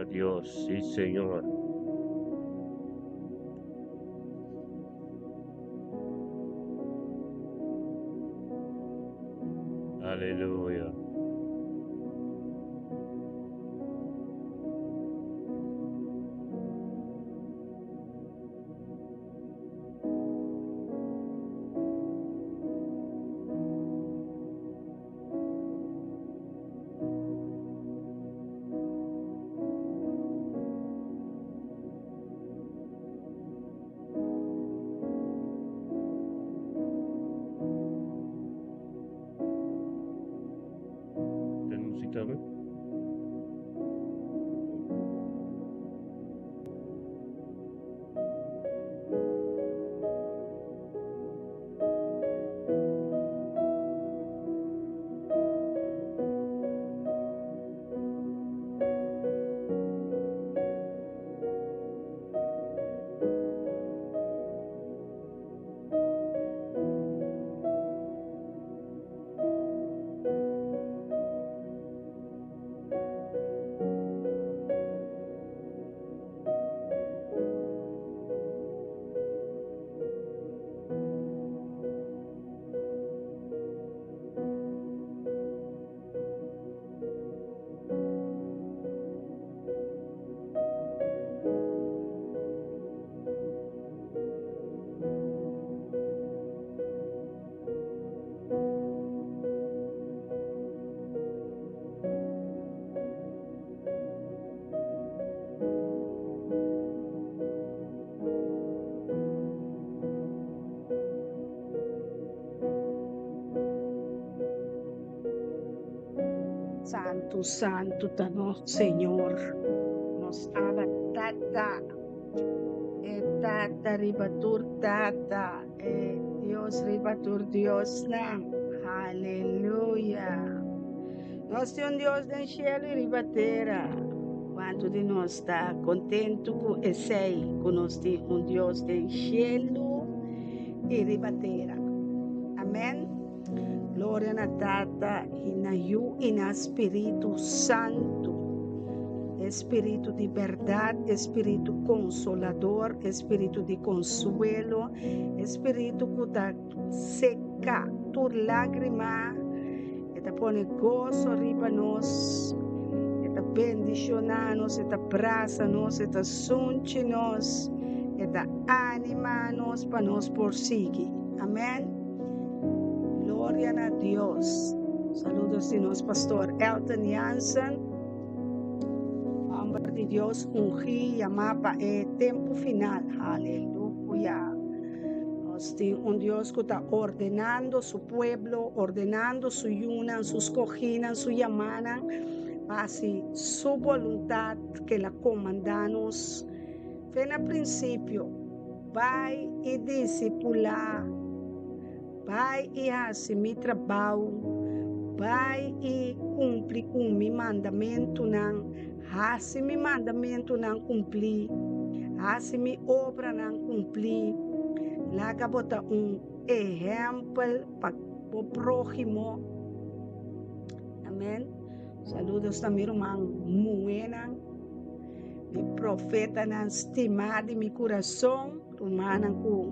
Dios, sí Señor. Aleluya. Ten muziek tambe? Santu, santu ta nos Señor, nos Abba Tata, e Tata riba tur tata, e Dios riba tur diosnan. Haleluya! Nos tin un Dios den shelu i riba tera. Kuantu di nos ta kontentu ku esei, ku nos tin un Dios den shelu i riba tera? Amèn. Gloria na Tata i na Yu i na Spiritu Santu. E Spiritu di bèrdat, e Spiritu konsolador, e Spiritu di konsuelo, e Spiritu ku ta seka tur lágrima, e ta pone goso riba nos, e ta bendishoná nos, e ta brasa nos, e ta sunchi nos, e ta animá nos pa nos por sigui. Amèn. Gloria na Dios. Saludos di nos pastor Elton Jansen. Homber di Dios ungí, yamá pa e tempu final. Haleluya. Nos tin un Dios ku ta ordenando su pueblo, ordenando su yunan, su skohínan, su yamánan, pa hasi su boluntat ke el a komandá nos. Fe na prinsipio, bai i disipulá, bai i hasi mi trabou, bai i kumpli ku mi mandamentunan, hasi mi mandamentunan kumplí, hasi mi obranan kumplí. Laga bo ta un ehèmpel pa bo próhimo. Amèn. Saludos na mi ruman muhénan. Mi profetanan stimá di mi kurason, rumannan ku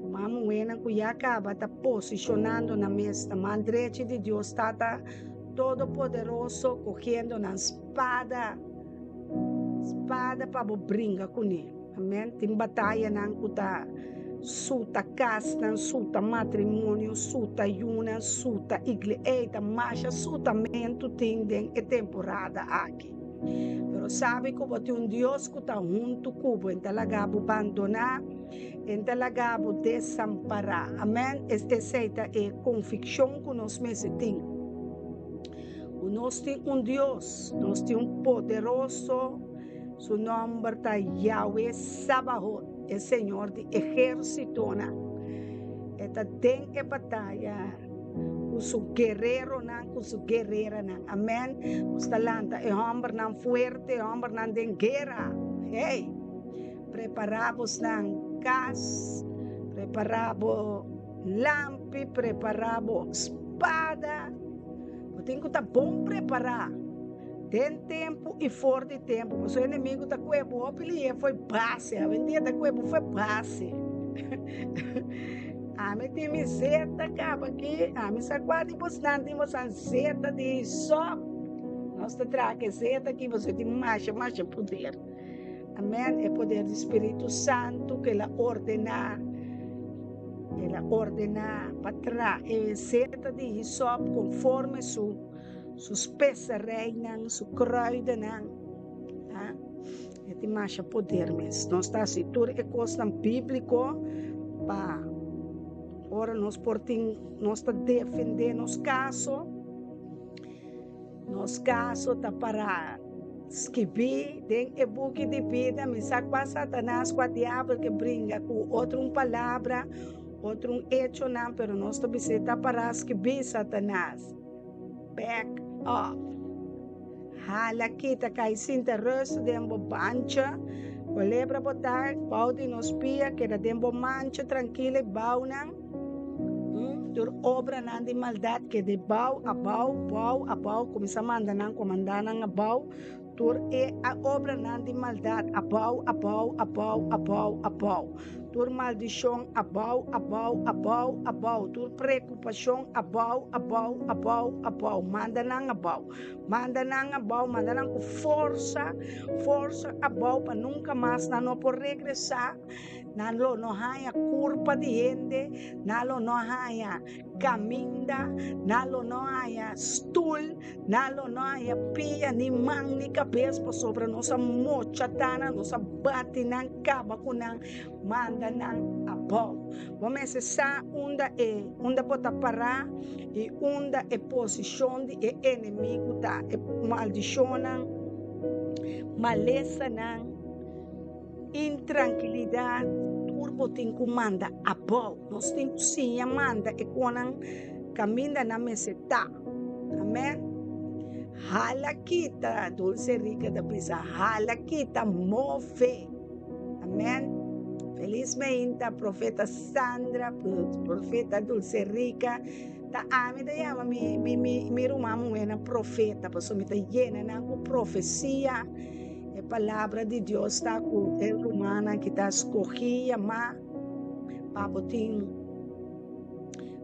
ruman muhénan ku ya kaba ta posishonando nan mes na man drechi di Dios Tata Todopoderoso, kohiendo nan spada, spada pa bo bringa kuné. Amèn. Tin batayanan ku ta suta kasnan, suta matrimonio, suta yunan, suta igle. Ey, ta masha sutamentu tin den e temporada aki. Pero sabi ku bo tin un Dios ku ta huntu ku bo, e ta laga bo bandoná, e ta laga bo desampará. Amèn. Esei ta e konvikshon ku nos mester tin. Ku nos tin un Dios, nos tin un poderoso, su nòmber ta Yahweh Sabahot, e Señor di ehérsitonan. E ta den e bataya. Ku su guereronan, ku su guereranan. Amen. Nos ta lanta e hòmbernan fuerte, e hòmbernan den guera. Hey! Prepará bosnan kas, prepará bo lampi, prepará bo spada. Bo tin ku ta bon prepará. Den tempu i for di tempu, pasobra e enemigu ta kue bo hopi lihé fo'i base. Awendia ta kue bo fo'i base. Ami tin mi zeta kaba aki, ami sa kua di bosnan tin bosan zeta di sòp. Nos ta traha ku e zeta aki pasobra e tin masha masha poder. Amèn, e poder di Spiritu Santu ku el a ordená, el a ordená pa traha e zeta di hisòp konforme su. Su speserijnan, su kruidennan. Ha? E tin masha poder mes. Nos ta hasi tur e kosnan bíbliko pa ora nos por tin, nos ta defendé nos kaso. Nos kaso ta para skibí den e buki di bida. Mi sa kua Satanas, kua diabel ke bringa ku otro un palabra, otro un echonan, pero nos ta bis'é ta para skibí, Satanas. Back up. Hala kita kai sinta rust den bo bancha. Kolebra bo ta bou di nos pia keda den bo mancha trankila i bounan. Tur obranan di maldat keda i bou, abou, bou, abou. Kuminsá manda nan, komandá nan abou. Tur e obranan di maldat abou, abou, abou, abou, abou. Tur maldishon abou, abou, abou, abou. Tur preokupashon abou, abou, abou, abou. Manda nan abou. Manda nan abou, manda nan ku forsa, forsa abou pa nunka mas nan no por regresá. Nan lo no haña kurpa di hende, nan lo no haña kaminda, nan lo no haña stul, Nan lo no haña pia, ni man, ni kabes, pasobra nos a mocha ta nan, nos a bati nan, kaba ku nan, manda nan abou. Bo mester sa unda e, unda bo ta pará i unda e posishon di e enemigu ta, e maldishonnan, malesanan, intrankilidat, tur bo tin ku manda abou. Nos tin ku siña manda e konan kaminda nan mester ta. Amen. Hala kita, Dulce Rica ta bisa, hala kita, move. Amen. Feliz meinta, Profeta Sandra, Profeta Dulce Rica. Ta ami ta yama mi, mi, mi, mi ruman muhénan profeta, pasobra mi ta yena nan ku profesia. E palabra di Dios ta ku e rumannan ki ta skohí yamá pa bo tin.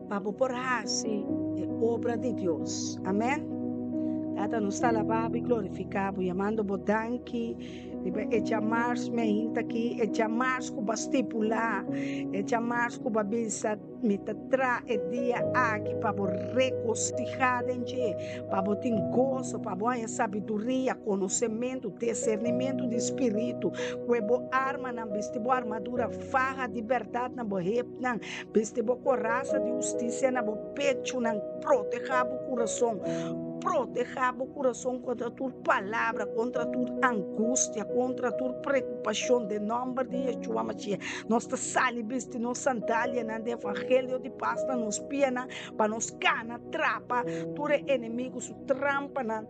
Pa bo por hasi e obra di Dios. Amen. Tata, nos ta alabá bo i glorifiká bo, yamando bo danki riba e djamars meinta aki, e djamars ku bo a stipulá, e djamars ku bo a bisa, Mi ta traha e dia aki pa bo regosihá den dje, pa bo tin goso, pa bo haña sabiduria, konosementu, disernimentu di spiritu, kue bo armanan, bisti bo armadura, faha di bèrdat na bo hepnan, Bisti bo korasa di hustisia na bo pechunan. Protehá bo kurason. Protehá bo kurason kontra tur palabra, kontra tur angustia, kontra tur preokupashon. Den nòmber di Yeshua Mashiach, nos ta sali bisti nos sandalianan di evangelio di pas na nos pianan pa nos kana trapa tur e enemigu su trampanan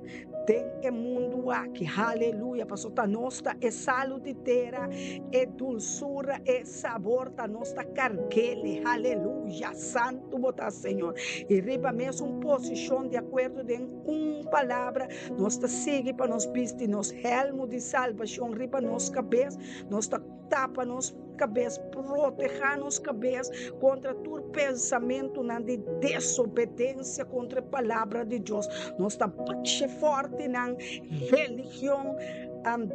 den e mundu aki. Haleluya! Pasobra ta nos ta e salu di tera, e dulsura, e sabor ta nos ta karg'el. Haleluya! Santu bo ta, Señor. I riba mesun posishon, di akuerdo den un palabra, nos ta sigui pa nos bisti nos hèlmu di salbashon riba nos kabes. Nos ta tapa nos kabes, protehá nos kabes kontra tur pensamentunan di desobedensia kontra e Palabra di Dios. Nos ta basha fòrti nan religion,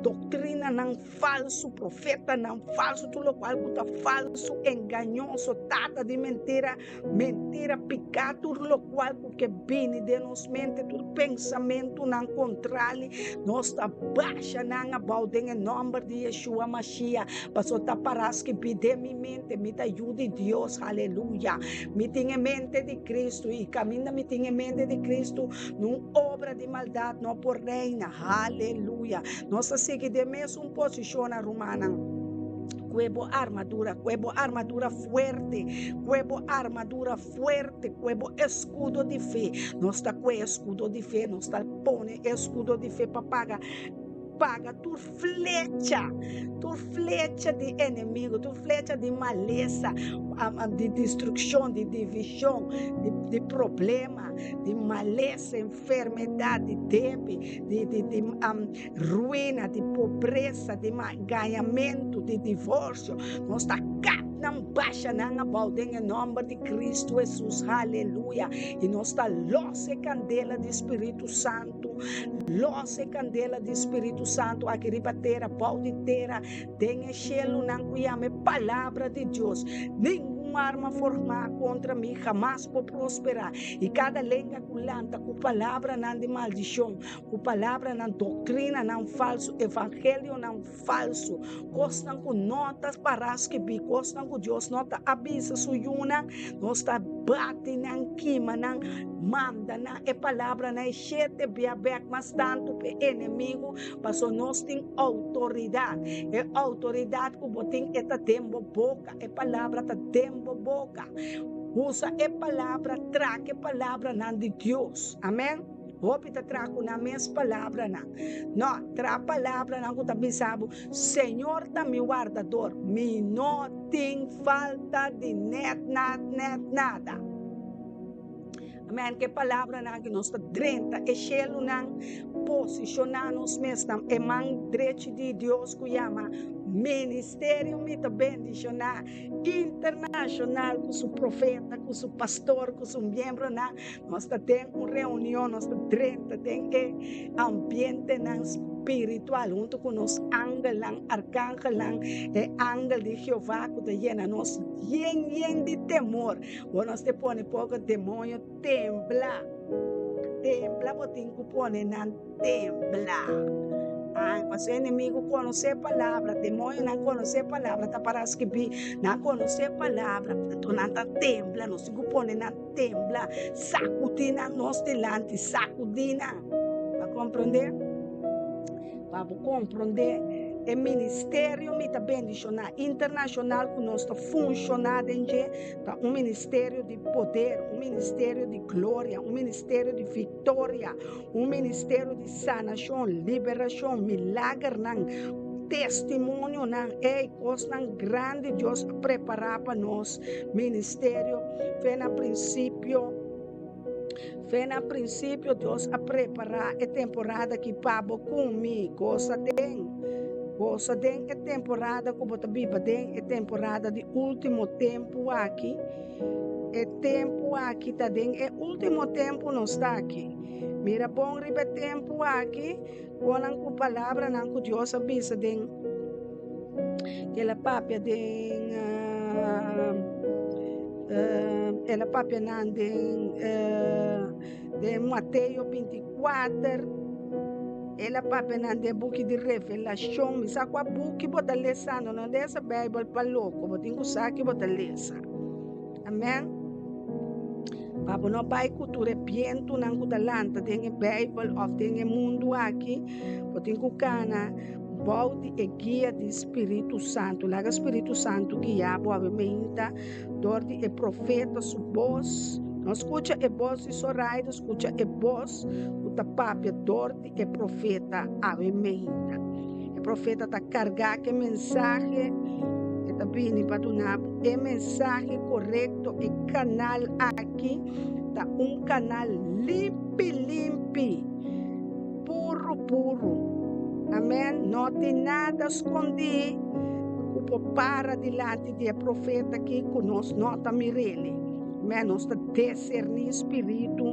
doktrinanan falsu, profetanan falsu, tur lokual ku ta falsu, engañoso, tata di mentira, mentira, piká, tur lokual ku ke bini den nos mente, tur pensamentunan kontrali, nos ta basha nan abou den e nòmber di Yeshua Mashiach, pasobra ta pará skibí den mi mente, mi ta yu di Dios, aleluya, mi tin e mente di Cristo, i kaminda mi tin e mente di Cristo, nun obra di maldat no por reina, aleluya. Nos ta sigui den mesun posishonnan, rumannan. Kue bo armadura, kue bo armadura fuerte, kue bo armadura fuerte, kue bo eskudo di fe. Nos ta kue eskudo di fe, nos ta pone eskudo di fe pa paga. paga tur flecha, tur flecha di enemigo, tur flecha di malesa, di destrukshon, di divishon, di problema, di malesa, enfermedat, di debi, di ruina, di pobresa, di gañamentu, di divorsio. Nos ta kap nan, basha nan abou den e nòmber di Kristu Hesus. Haleluya! I nos ta lòs e kandela di Spiritu Santu, lòs e kandela di Spiritu Santu aki riba tera, bou di tera, den e shelunan ku yama e Palabra di Dios. Ningun arma formá kontra mi hamas por prosperá, i kada lenga ku lanta ku palabranan di maldishon, ku palabranan, doktrinanan falsu, evangelionan falsu, kosnan ku no ta pará skibí, kosnan ku Dios no ta a bisa su yunan, nos ta bati nan, kima nan, manda nan e palabranan e shete bia bèk mas tantu pa e enemigu, pasobra nos tin outoridat. E outoridat ku bo tin e ta den bo boka, e palabra ta den bo boka. Usa e palabra, traka e palabranan di Dios. Amèn. Hopi ta traha ku nan mes palabranan. No, traha palabranan ku ta bisa bo, Señor ta mi wardador, mi no tin falta di nèt nat nèt nada. Amèn. Ku e palabranan aki nos ta drenta e shelunan, posishoná nos mes na e man drechi di Dios ku yama ministerio mi ta bendishoná internashonal ku su profeta, ku su pastor, ku su miembronan. Nos ta den un reunion, nos ta drenta den e ambientenan spiritual hunto ku nos angelnan, arkangelnan, e angel di Jehová ku ta yena nos yen yen di temor. Bo nos te pone poko demoño tembla, tembla bo tin ku pone nan tembla. Ai, pasobra enemigu konosé palabra, demoñonan konosé palabra, ta para skibí, nan konosé palabra, anto nan ta tembla, nos tin ku pone nan tembla, sakudí nan nos dilanti, sakudí nan. Bo a komprondé? Pa bo komprondé e ministerio mi ta bendishoná internashonal ku nos ta funshoná den dje, ta un ministerio di poder, un ministerio di gloria, un ministerio di viktoria, un ministerio di sanashon, liberashon, milagernan, testimonionan, ey, kosnan grandi Dios a prepará pa nos ministerio. Fe na prinsipio, fe na prinsipio Dios a prepará e temporada aki pa bo ku mi. Gosa den, gosa den e temporada ku bo ta biba den, e temporada di último tempu aki. E tempu aki ta den e último tempu nos ta aki. Mira bon riba e tempu aki, konan ku palabranan ku Dios a bisa den el a papia den el a papia nan den den Mateo 24, el a papia nan den buki di Revelashon. Mi sa kua buki bo ta lesando, no lesa Beibel pa loko, bo tin ku sa ki bo ta lesa. Amen. Pa bo no bai ku tur e bientunan ku ta lanta den e Beibel òf den e mundu aki, bo tin ku kana bou di e guia di Spiritu Santu. Laga Spiritu Santu guia bo awe meinta dor di e profeta su bos. No skucha e bos di Zoraida, skucha e bos ku ta papia dor di e profeta awe meinta. E profeta ta kargá ku e mensahe, e ta bini pa duna bo e mensahe korekto. E kanal aki ta un kanal limpi limpi, puru puru. Amèn. No tin nada skondí ku por para dilanti di e profeta aki ku nos no ta mir'é. Amèn. Nos ta diserní spiritu,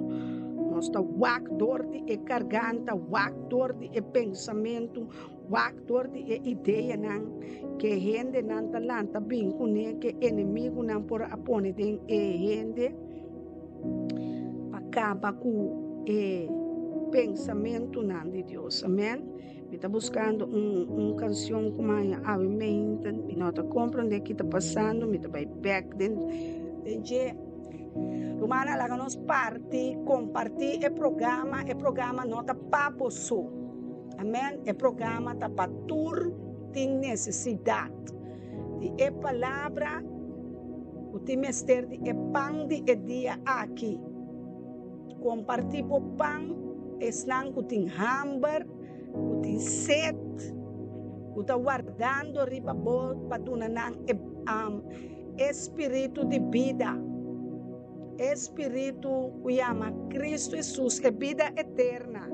nos ta wak dor di e karganta, wak dor di e pensamentu, wak dor di e ideanan ku e hendenan ta lanta bin kuné, ku e enemigunan por a pone den e hende pa kaba ku e pensamentunan di Dios. Amen. Mi ta buskando un un kanshon ku maña awe meinta, mi no ta komprondé ki ta pasando, mi ta bai bèk den den dje. Rumannan, laga nos parti, kompartí e programa. E programa no ta pa bo so. Amèn. E programa ta pa tur tin nesesidat di e palabra ku tin mester di e pan di e dia aki. Kompartí bo pan esnan ku tin hamber. ku tin set, ku ta wardando riba bo pa duna nan e e spiritu di bida, e spiritu ku yama Kristu Hesus, e bida eterna.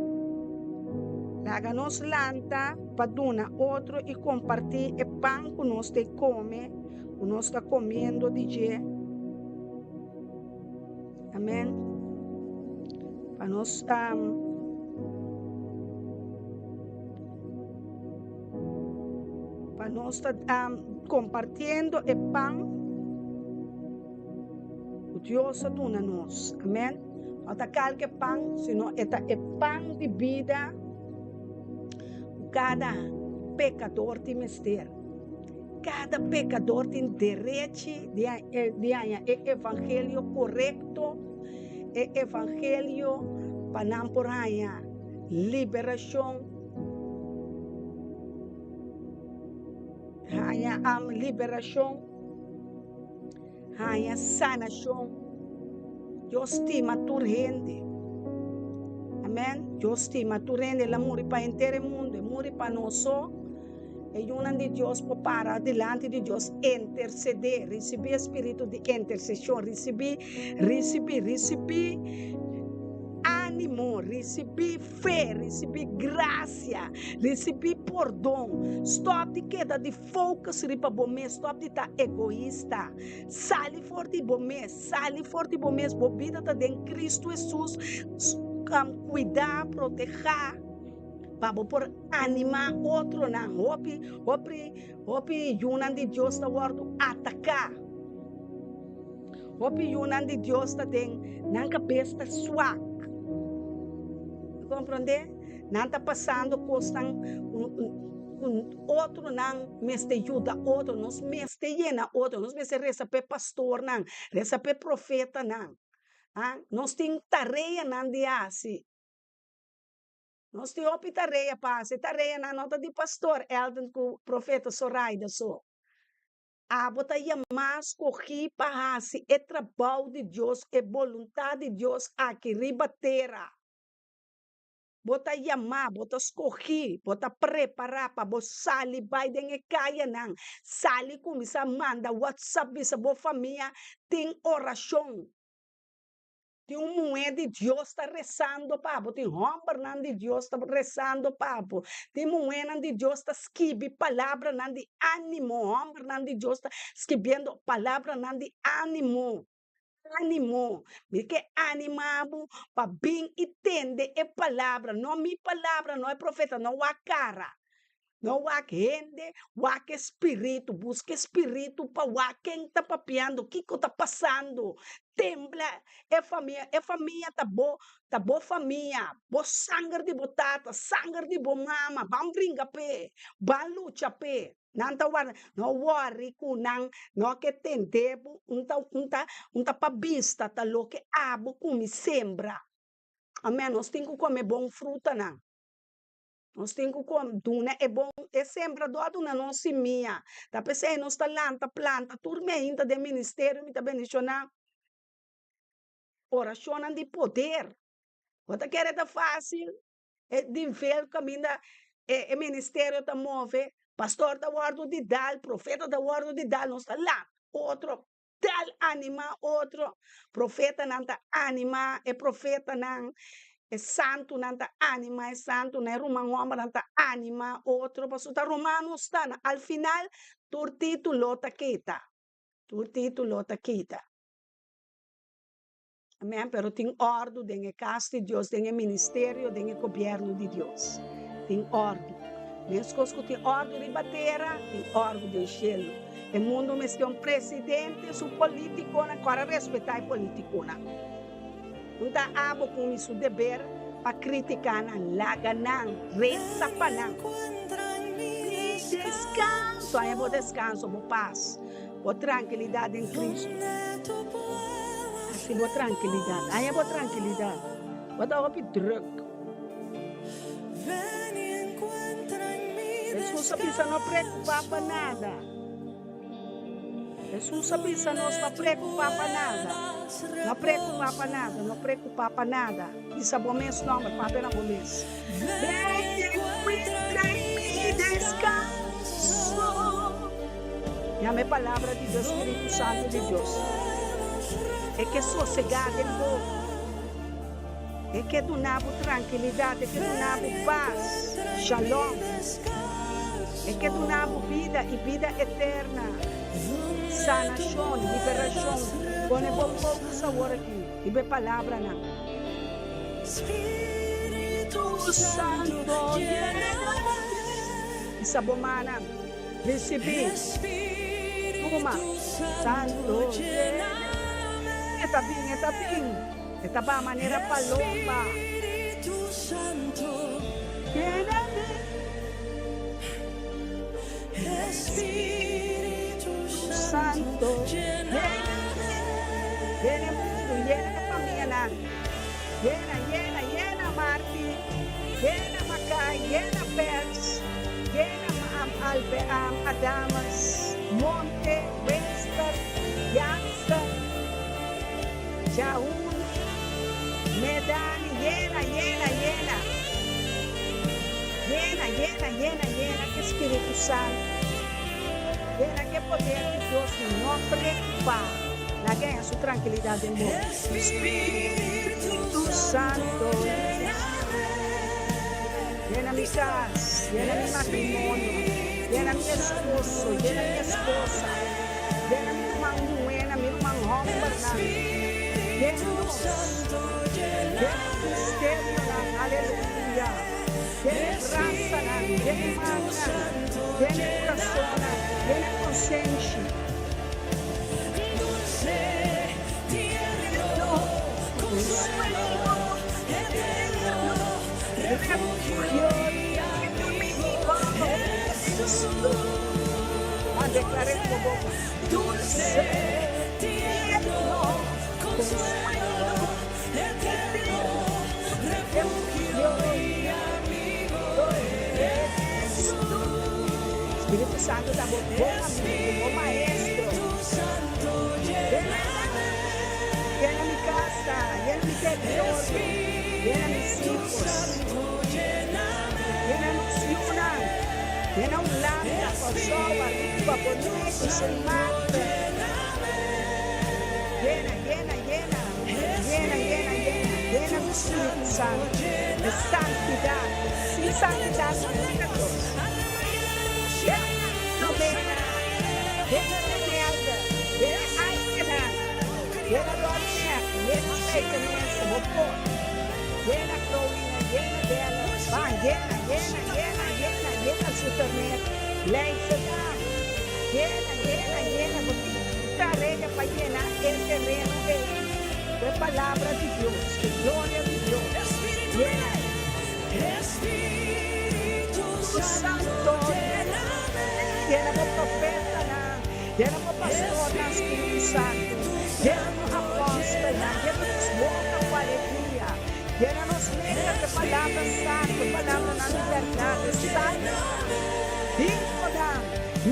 Laga nos lanta pa duna otro i kompartí e pan ku nos ta kome, ku nos ta komiendo di dje. Amen. Pa nos pa nos ta compartiendo e pan ku Dios a duna nos. Amen. No ta kalke pan, sino e ta e pan di bida ku kada pekador tin mester. Kada pekador tin derechi di haña e evangelio korekto, e evangelio pa nan por haña liberashon, haña liberashon, haña sanashon. Dios stima tur hende. Amèn. Dios stima tur hende. El a muri pa henter e mundu. E muri pa nos so. E yunan di Dios por para dilanti di Dios, intercedé, ricibí e spiritu di intercesión, ricibí, ricibí, ricibí ánimo, ricibí fe, ricibí gracia, ricibí pordon. Stop di keda di focus riba bo mes, stop di ta egoista. Sali for di bo mes, sali for di bo mes, bo bida ta den Cristo Jesus. Cuida, proteha. Pa bo por animá otronan. Hopi, hopi, hopi yunan di Dios ta wòrdu ataká. Hopi yunan di Dios ta den nan kabes ta swak. Bo komprondé? Nan ta pasando kosnan ku otronan mester yuda otro. Nos mester yena otro. Nos mester resa pa e pastornan, resa pa e profetanan. Nos tin tareanan di hasi. Nos tin hopi tarea pa hasi. E tareanan no ta di pastor Elton ku profeta Soraida so. Abo ta yamá skohí pa hasi e trabou di Dios, e boluntat di Dios aki riba tera. Bo ta yamá, bo ta skohí, bo ta prepará pa bo sali bai den e kayanan, sali kuminsá manda whatsapp bisa bo famia tin orashon. Tin un muhé di Dios ta resando pa bo, tin hòmbernan di Dios ta resando pa bo, tin muhénan di Dios ta skibi palabranan di ánimo, hòmbernan di Dios ta skibiendo palabranan di ánimo, ánimo. Mi ke animá bo pa bin i tende e palabra, no mi palabra, no e profeta, no wak kara. No wak hende, wak e spiritu. Buska e spiritu pa wak ken ta papiando, kiko ta pasando. Tembla e famia. E famia ta bo, ta bo famia, bo sanger di bo tata, sanger di bo mama. Ban bringa p'e, ban lucha p'e. Nan ta warda. No wòri ku nan no ke tende bo, un ta, un ta, un ta pa bista ta loke abo ku mi sembra. Amen. Nos tin ku kome bon frutanan. Nos tin ku kom duna e bon e sembradó a duna nos simia. Ta p'esei nos ta lanta planta tur mi ainda den ministerio mi ta bendishoná orashonnan di poder. Bo ta kere ta fásil e nivel kaminda e e ministerio ta move, pastor ta wòrdu di dal, profeta ta wòrdu di dal, nos ta lanta otro Tal animá otro. Profetanan ta animá e profetanan, e santunan ta animá e santunan, e ruman hòmbernan ta animá otro, pasobra ta ruman nos ta. Na al final tur título ta kita, tur título ta kita. Amèn, pero tin òrdu den e kas di Dios, den e ministerio, den e gobièrnu di Dios. Tin òrdu. Meskos ku tin òrdu riba tera, tin òrdu den shelu. E mundu mester un presidente, su polítikonan, ku ora respetá e polítikonan. Un ta abo ku mi su deber pa kritiká nan, laga nan, resa pa nan. Deskanso, haña bo deskanso, bo pas. Bo trankilidat den Cristo. Hasi bo trankilidat. Haña bo trankilidat. Bo ta hopi druk. Hesus a bisa no preocupa pa nada. Hesus a bisa nos no preocupa pa nada. No preocupa pa nada, no preocupa pa nada. Bisa bo mes nomber, papia na bo mes. Palabra di Dios, Spiritu Santu di Dios. E ke sosegá den bo. E ke duna bo trankilidat, e ke duna bo pas, shalom. E ke duna bo bida i bida eterna, sanashon, liberashon. Pone bo focus awor aki riba e palabranan. Spiritu Santo yena Bisa bo mannan, Risibí, tuma, Santo yena E ta bin, e ta bin, e ta ba manera palomba. Yena mi. Spiritu Santo yena mi. Yena e mundu, yena e famianan. Yena, yena, yena Marti, yena Makai, yena Pers, yena Albe, Adamas, Monte, Wester, Jansen, Jahun, Medani, yena, yena, yena, yena, yena, yena, yena ku e Spiritu Santu, yena ku e poder di Dios, no preocupa. Laga e su trankilidat den bo. Spiritu Santo yena mi kas, yena mi matrimonio, yena mi esposo, yena mi esposa, yena mi ruman muhénan, mi ruman hòmbernan, yena nos, yena ministerionan, aleluya, yena e brasanan, yena e mannan, yena e kurasonnan, yena e konsenshi. Spiritu Santu ta bo bon amigu, bo maestro. Yena mi casa, yena mi territorio, yena mis hijos, yena nos yunan, yena Hulanda, Kòrsou, Aruba, Boneiru, Sint Maarten. Yena, yena, yena, yena, yena, yena, yena ku Spiritu Santu, e santidat, sin santidat no mira Dios. Yena Novena, yena Renelda, yena Aikenan, yena Dòrneg, yena Spijkenisse, bo por. Yena Groningen, yena Delle, ban, yena, yena, yena, yena, yena Zoetermeer, Leidschendam, yena, yena, yena, bo tin tarea pa yena e tereno ei ku e Palabra di Dios, ku gloria di Dios. Yena. Santo, yena bo profetanan, yena bo pastornan, Spiritu Santo, yena bo apostelnan, yena nos boka ku alegria, yena nos lenga ku e palabra santu, e palabranan di bèrdat, e salmonan, himnonan,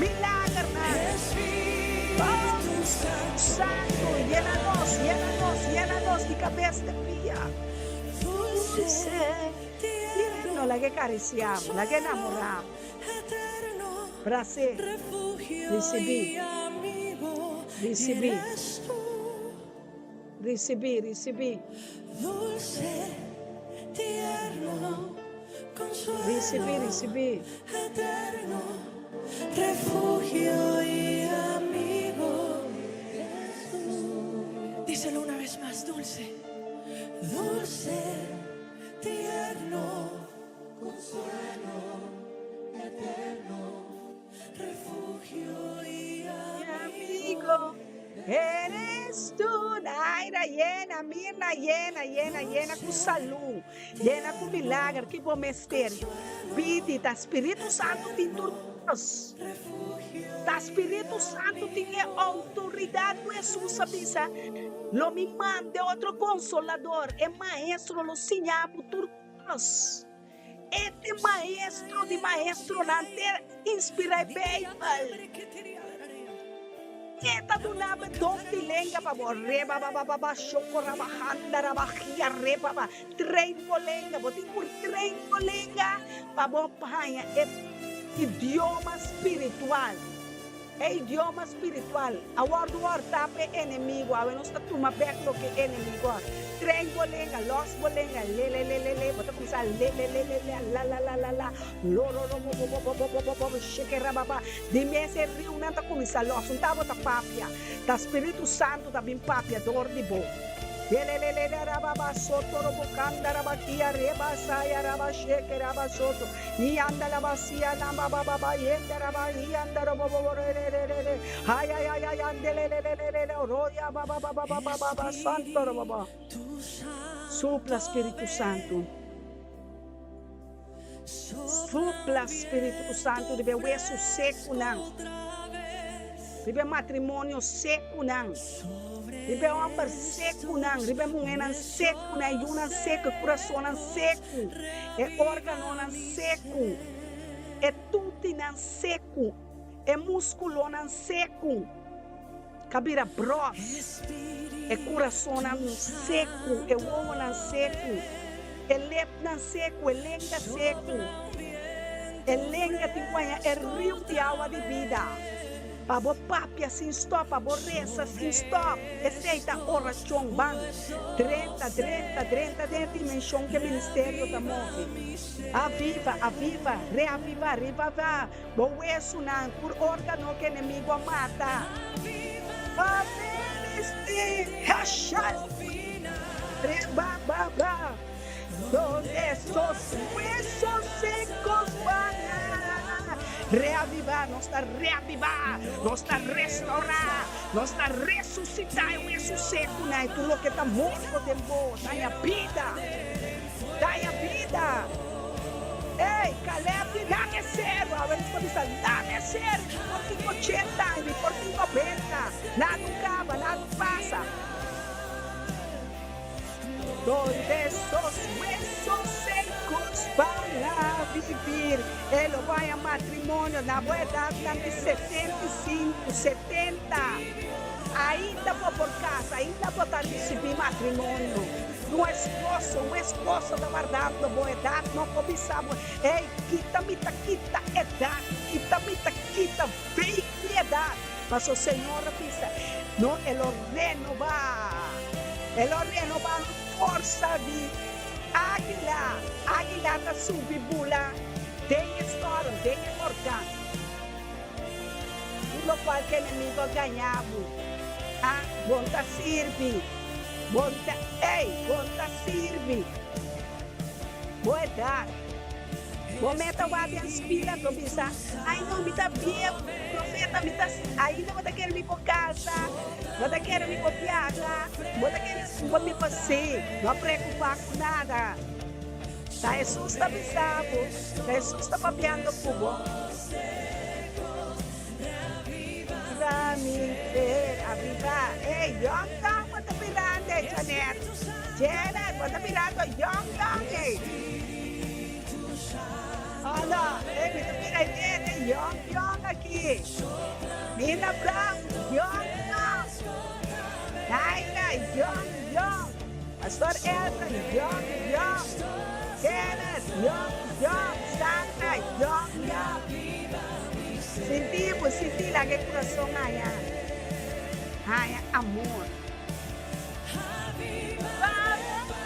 milagernan. Oh, Santo, yena nos, yena nos, yena nos di kabes te pia. No laga e karisiá bo, laga e namorá bo. Bras'é, risibí, risibí, risibí, risibí. Risibí, risibí. Tierno consuelo eterno refugio y amigo eres tu. Naira yena, Mirna yena, yena, yena ku salú, yena ku milager ki bo mester pidi ta Spiritu Santu tin tur kos. Ta Spiritu Santu tin e outoridat ku Hesus a bisa, Lo mi manda e otro Konsolador, e Maestro lo siña bo tur kos. E ta e Maestro di maestronan, te inspirá e Beibel. E ta duna bo e don di lenga pa bo rebabababa shokorabahanda rabahia rebaba train bo lenga. Bo tin ku train bo lenga pa bo haña e idioma spiritual. E idioma spiritual a wòrdu hòrtá pa e enemigu. Awe nos ta tuma bèk loke e enemigu a hòrta. Train bo lenga, lòs bo lenga, lelelelele, bo ta kuminsá lelelelele, lalalala, lororobobobobobobobobobbo, shekerababa. Di mes e riunan ta kuminsá lòs. Un ta bo ta papia, ta Spiritu Santu ta bin papia dor di bo. Lelelelelababa, sotorobokandarabakía, rebasayaraba, shekeraba, soto. Yanda la basia na ba ba ba ba yenda ra ba yanda ro bo bo bo re re re re re ay ay ay ay ande le le le le le le ro ya ba ba ba ba ba ba ba ba santo ro bo bo Supla Spiritu Santu Supla Spiritu Santu riba e wesu sekunan Riba e matrimonio sekunan Riba e homber sekunan Riba e muhernan sekunan E yunan seku e kurasonnan seku E órganonan seku E tutinan seku E muskulonan seku Ka bira bròs E kurasonnan seku E wowonan seku E lepnan seku E lenga seku E lenga tin ku haña e riu di awa di bida. Pa bo papia sin stop, pa bo resa sin stop. Esei ta orashon. Ban drenta, drenta, drenta den e dimenshon ku e ministerio ta move. Aviva, aviva, reaviva, revivá bo wesunan, tur órgano ku enemigu a mata. Pa minister, hashal, reba, ba, ba. Donde esos huesos secos van a reaviva, nos ta reaviva, nos ta restaura, nos ta resucita e hueso seconan y tur loke ta morto den bo, ta haña bida, ta haña bida. Ey, Caleb di dame cero, awe nos ta bisa dame cero, mi por tin ochenta aña, mi por tin nobenta, nada no caba, nada no pasa. Donde esos huesos secos van a vivir. E lo bai a matrimonio na bo edadnan di 75, 70. Ainda bo por casa, ainda bo ta ricibi matrimonio. Un esposo, un esposo ta wardando bo edad no por bisa bo, ey, kita mi ta kita edad, kita mi ta kita fake mi edad. Paso Señor a bisa, No, e lo renobá. E lo renobá un forsa di águila. Águila ta subi bula den e storm, den e orkan. Tur lokual ku enemigu a gañá bo, ah, bo no ta sirbi. Bo no ta, ey, bo no ta sirbi. Bo edat. Bo meta wak den spil anto bisa, Ay no, mi ta bieu, profeta, mi ta, ainda bo ta kere mi por casa, bo ta kere mi por biaha, bo ta kere bo mi por si, no preocupa cu nada. Ta Jesus ta bisa bo, ta Jesus ta papiando cu bo. Aviva, ey, young young bo ta birando, Janet, Janet, bo ta birando young young, ey. Hola, e mi ta mira hende yong yong aki. Nina Brown, yong yong. Naira, yong yong. Pastor Elton, yong yong. Kenneth, yong yong. Sandra, yong yong. Sinti bo, sinti laga e kurason haña, haña amor.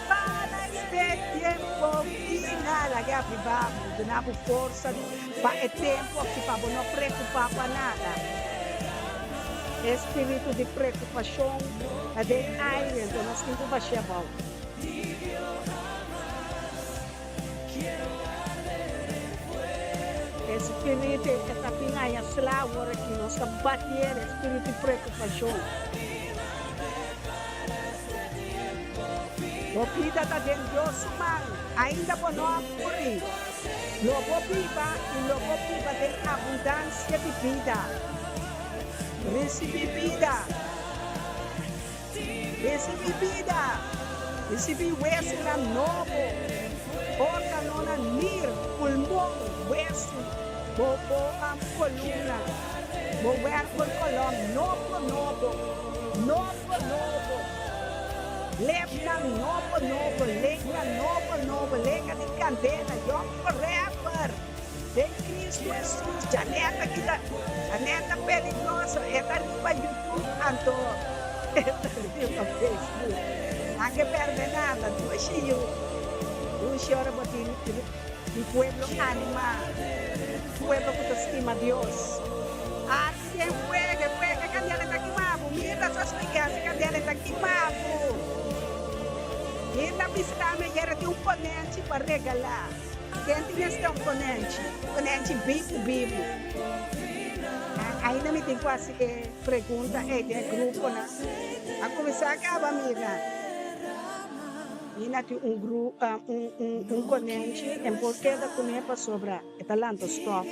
Para este tiempo final. Laga aviva bo, duna bo forsa pa e tempo aki pa bo no preocupa pa nada. E spiritu di preocupacion ta den aire, enton nos tin cu bashia abao. E spiritu e ta bin haya sla awor aki, nos ta batier e spiritu di preocupacion. Bo bida ta den Dios su man, ainda bo no a muri. Lo bo biba i lo bo biba den abundansia di bida. Risibí bida! Risibí bida! Risibí wesunan nobo, órganonan, nir, pulmon, wesu, bo bo kolumna, bo wervelkolom nobo nobo, nobo nobo, lepnan nobo nobo, lenga nobo nobo, lenga di kandela, yòn forever den Cristo. Cristo Hesus. Janet aki ta, Janet ta peligroso, e ta riba YouTube anto e ta riba Facebook. Nan ke perde nada, dushi yu, dushi ora bo tin un pueblo anima, un pueblo ku ta stima Dios. Ardi den fuego, e fuego e kandela ta kima bo, mira su spliká si kandela ta kima bo. Mira bisa mi ayer tin un konenchi pa regalá. Ken tin mester un konenchi? Konenchi bibu bibu. Ainda mi tin ku hasi e pregunta ei den e gruponan. A kuminsá kaba mira. Mi na tin un gru un un un konenchi en por keda kuné pasobra e ta lanta stòf.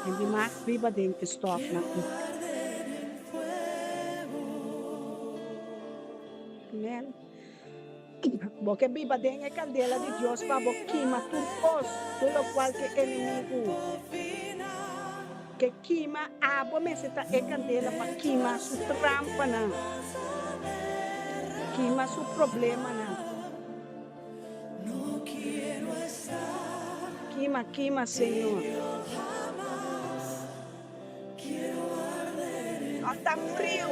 En di mag biba den e stòfnan. Amen. Bo ke biba den e kandela di Dios pa bo kima tur kos, tur lokual ke enemigu ke kima, abo mester ta e kandela pa kima su trampanan, kima su problemanan. Kima, kima, Señor. No ta friu,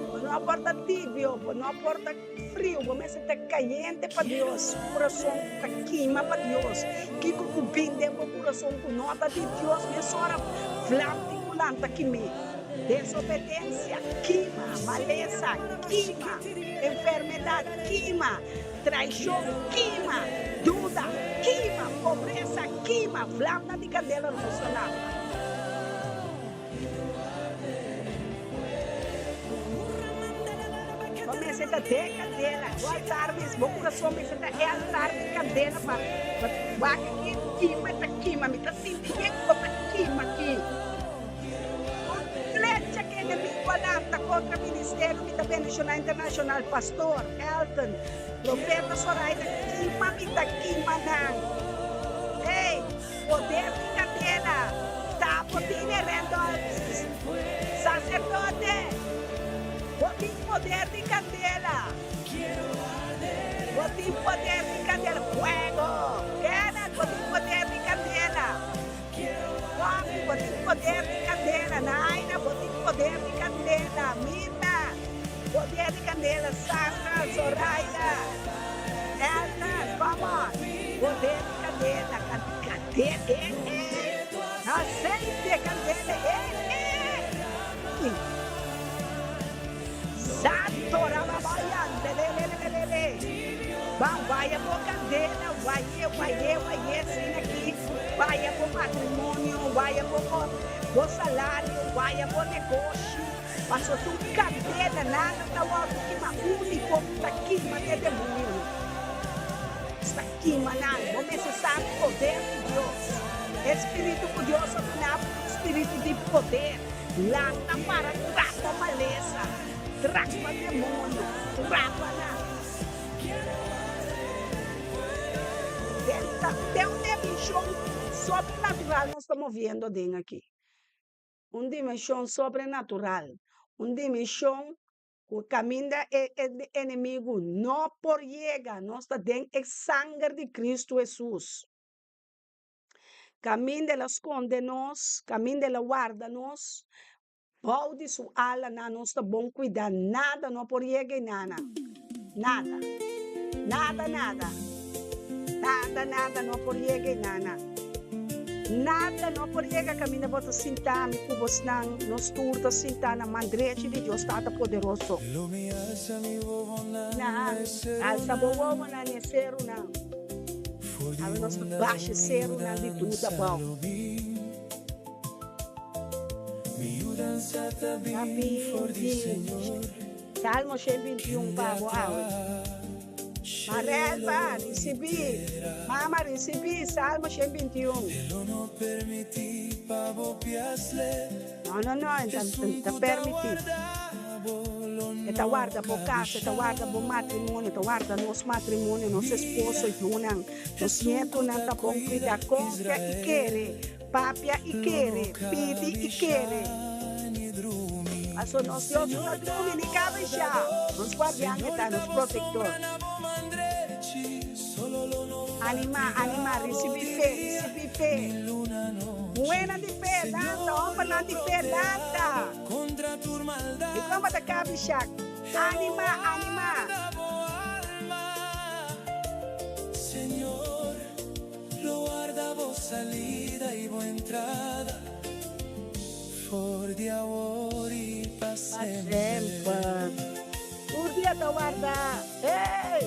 bo no por ta tibio, bo no por ta friu, bo mester ta kayente pa Dios, kurason ta kima pa Dios. Kiko ku bin den bo kurason ku no ta di Dios, mesora vlam di ku lanta kim'é. Desobedensia, kima, malesa, kima, enfermedat, kima, traishon, kima, duda, kima, pobresa, kima, vlamnan di kandela nos ta lanta. Bo mester ta den kandela, bo altar mes, bo kurason mester ta e altar di kandela pa wak aki kima ta kima. Mi ta sinti yen ku bo ta kima aki. Un flecha ku enemigu a lanta kontra ministerio mi ta bendishoná internashonal Pastor Elton Profeta Soraida kima mi ta kima nan Ey poder di kandela ta bo tine Randolph Saserdote bo tin poder di kandela bo tin poder di kandela fuego Kenneth bo tin poder di kandela. Bobby, bo tin poder di candela. Naina, bo tin poder di candela. Mirna, poder di candela. Sandra, Zoraida, Elna, come on. Poder di candela. Candela, eh, eh. Aceite, candela, eh, eh. Santo, rababayante, le, le, le, le, le. Ban, waya bo candela, waye, waye, waye, asina aki. Waya bo matrimonio, waya bo bo salario, waya bo negoshi, paso tur candela nada ta wordo kima, unico cu ta kima ta e demonionan. Ta kima nan. Bo mester sa poder di Dios. E spiritu cu Dios a duna bo ta un spiritu di poder. Lanta para trapa malesa, trapa demonio, trapa nan. Den un dimension sobrenatural nos ta moviendo den aki. Un dimension sobrenatural. Un dimension ku kaminda e enemigu no por yega. Nos ta den e sanger di Cristo Hesus. Kaminda el a skonde nos, kaminda el a warda nos. Bou di su alanan nos ta bon cuida, nada no por yega einana, nada, nada, nada, nada, nada no por yega einana, nada no por yega caminda bo ta sinta mi cu bosnan, nos tur ta sinta na man drechi di Dios Tata Poderoso. Na alsa bo wowonan n'e serunan, awe nos ta basha e serunan di duda bou. Ta binti Salmo 121 pa bo awe. Marelba, risibí. Mama, risibí Salmo 121. No, no, no, e ta permití. E ta warda bo kas, e ta warda bo matrimonio, e ta warda nos matrimonio, nos esposo, yunan, nos nietonan ta bon cuida. Confia i kere. Papia i kere, pidi i kere. Paso nos Dios no ta drumi ni kabesha. Nos guardian e ta, nos protector. Anima, anima, ricibi fe, ricibi fe. Muhénan di fe, lanta! Hòmbernan di fe, lanta! I kon bo ta kabishá? Animá, animá! Pa semper. Tur dia ta warda. Hey!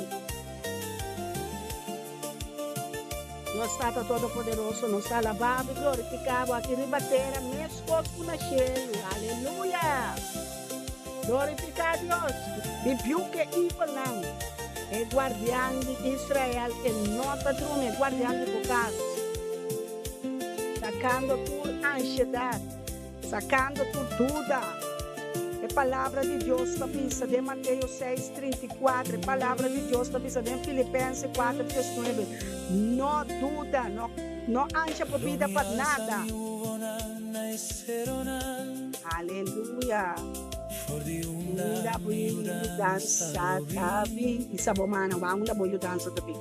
Nos Tata Todopoderoso, nos ta alabá bo i glorifiká bo aki riba tera meskos ku na shelu. Aleluya! Glorifiká Dios! Rebuke e evilnan. E guardian di Israel e no ta drumi, e guardian di bo kas. Sakando tur ansiedat, sakando tur duda. E Palabra di Dios ta bisa den Mateo seis, 34, e Palabra di Dios ta bisa den Filipense kuater, diesnuebe, No duda, no, no ansha bo bida pa nada. Aleluya! Unda bo yudansa ta bin? Bisa bo mana, wak unda bo yudansa ta bin.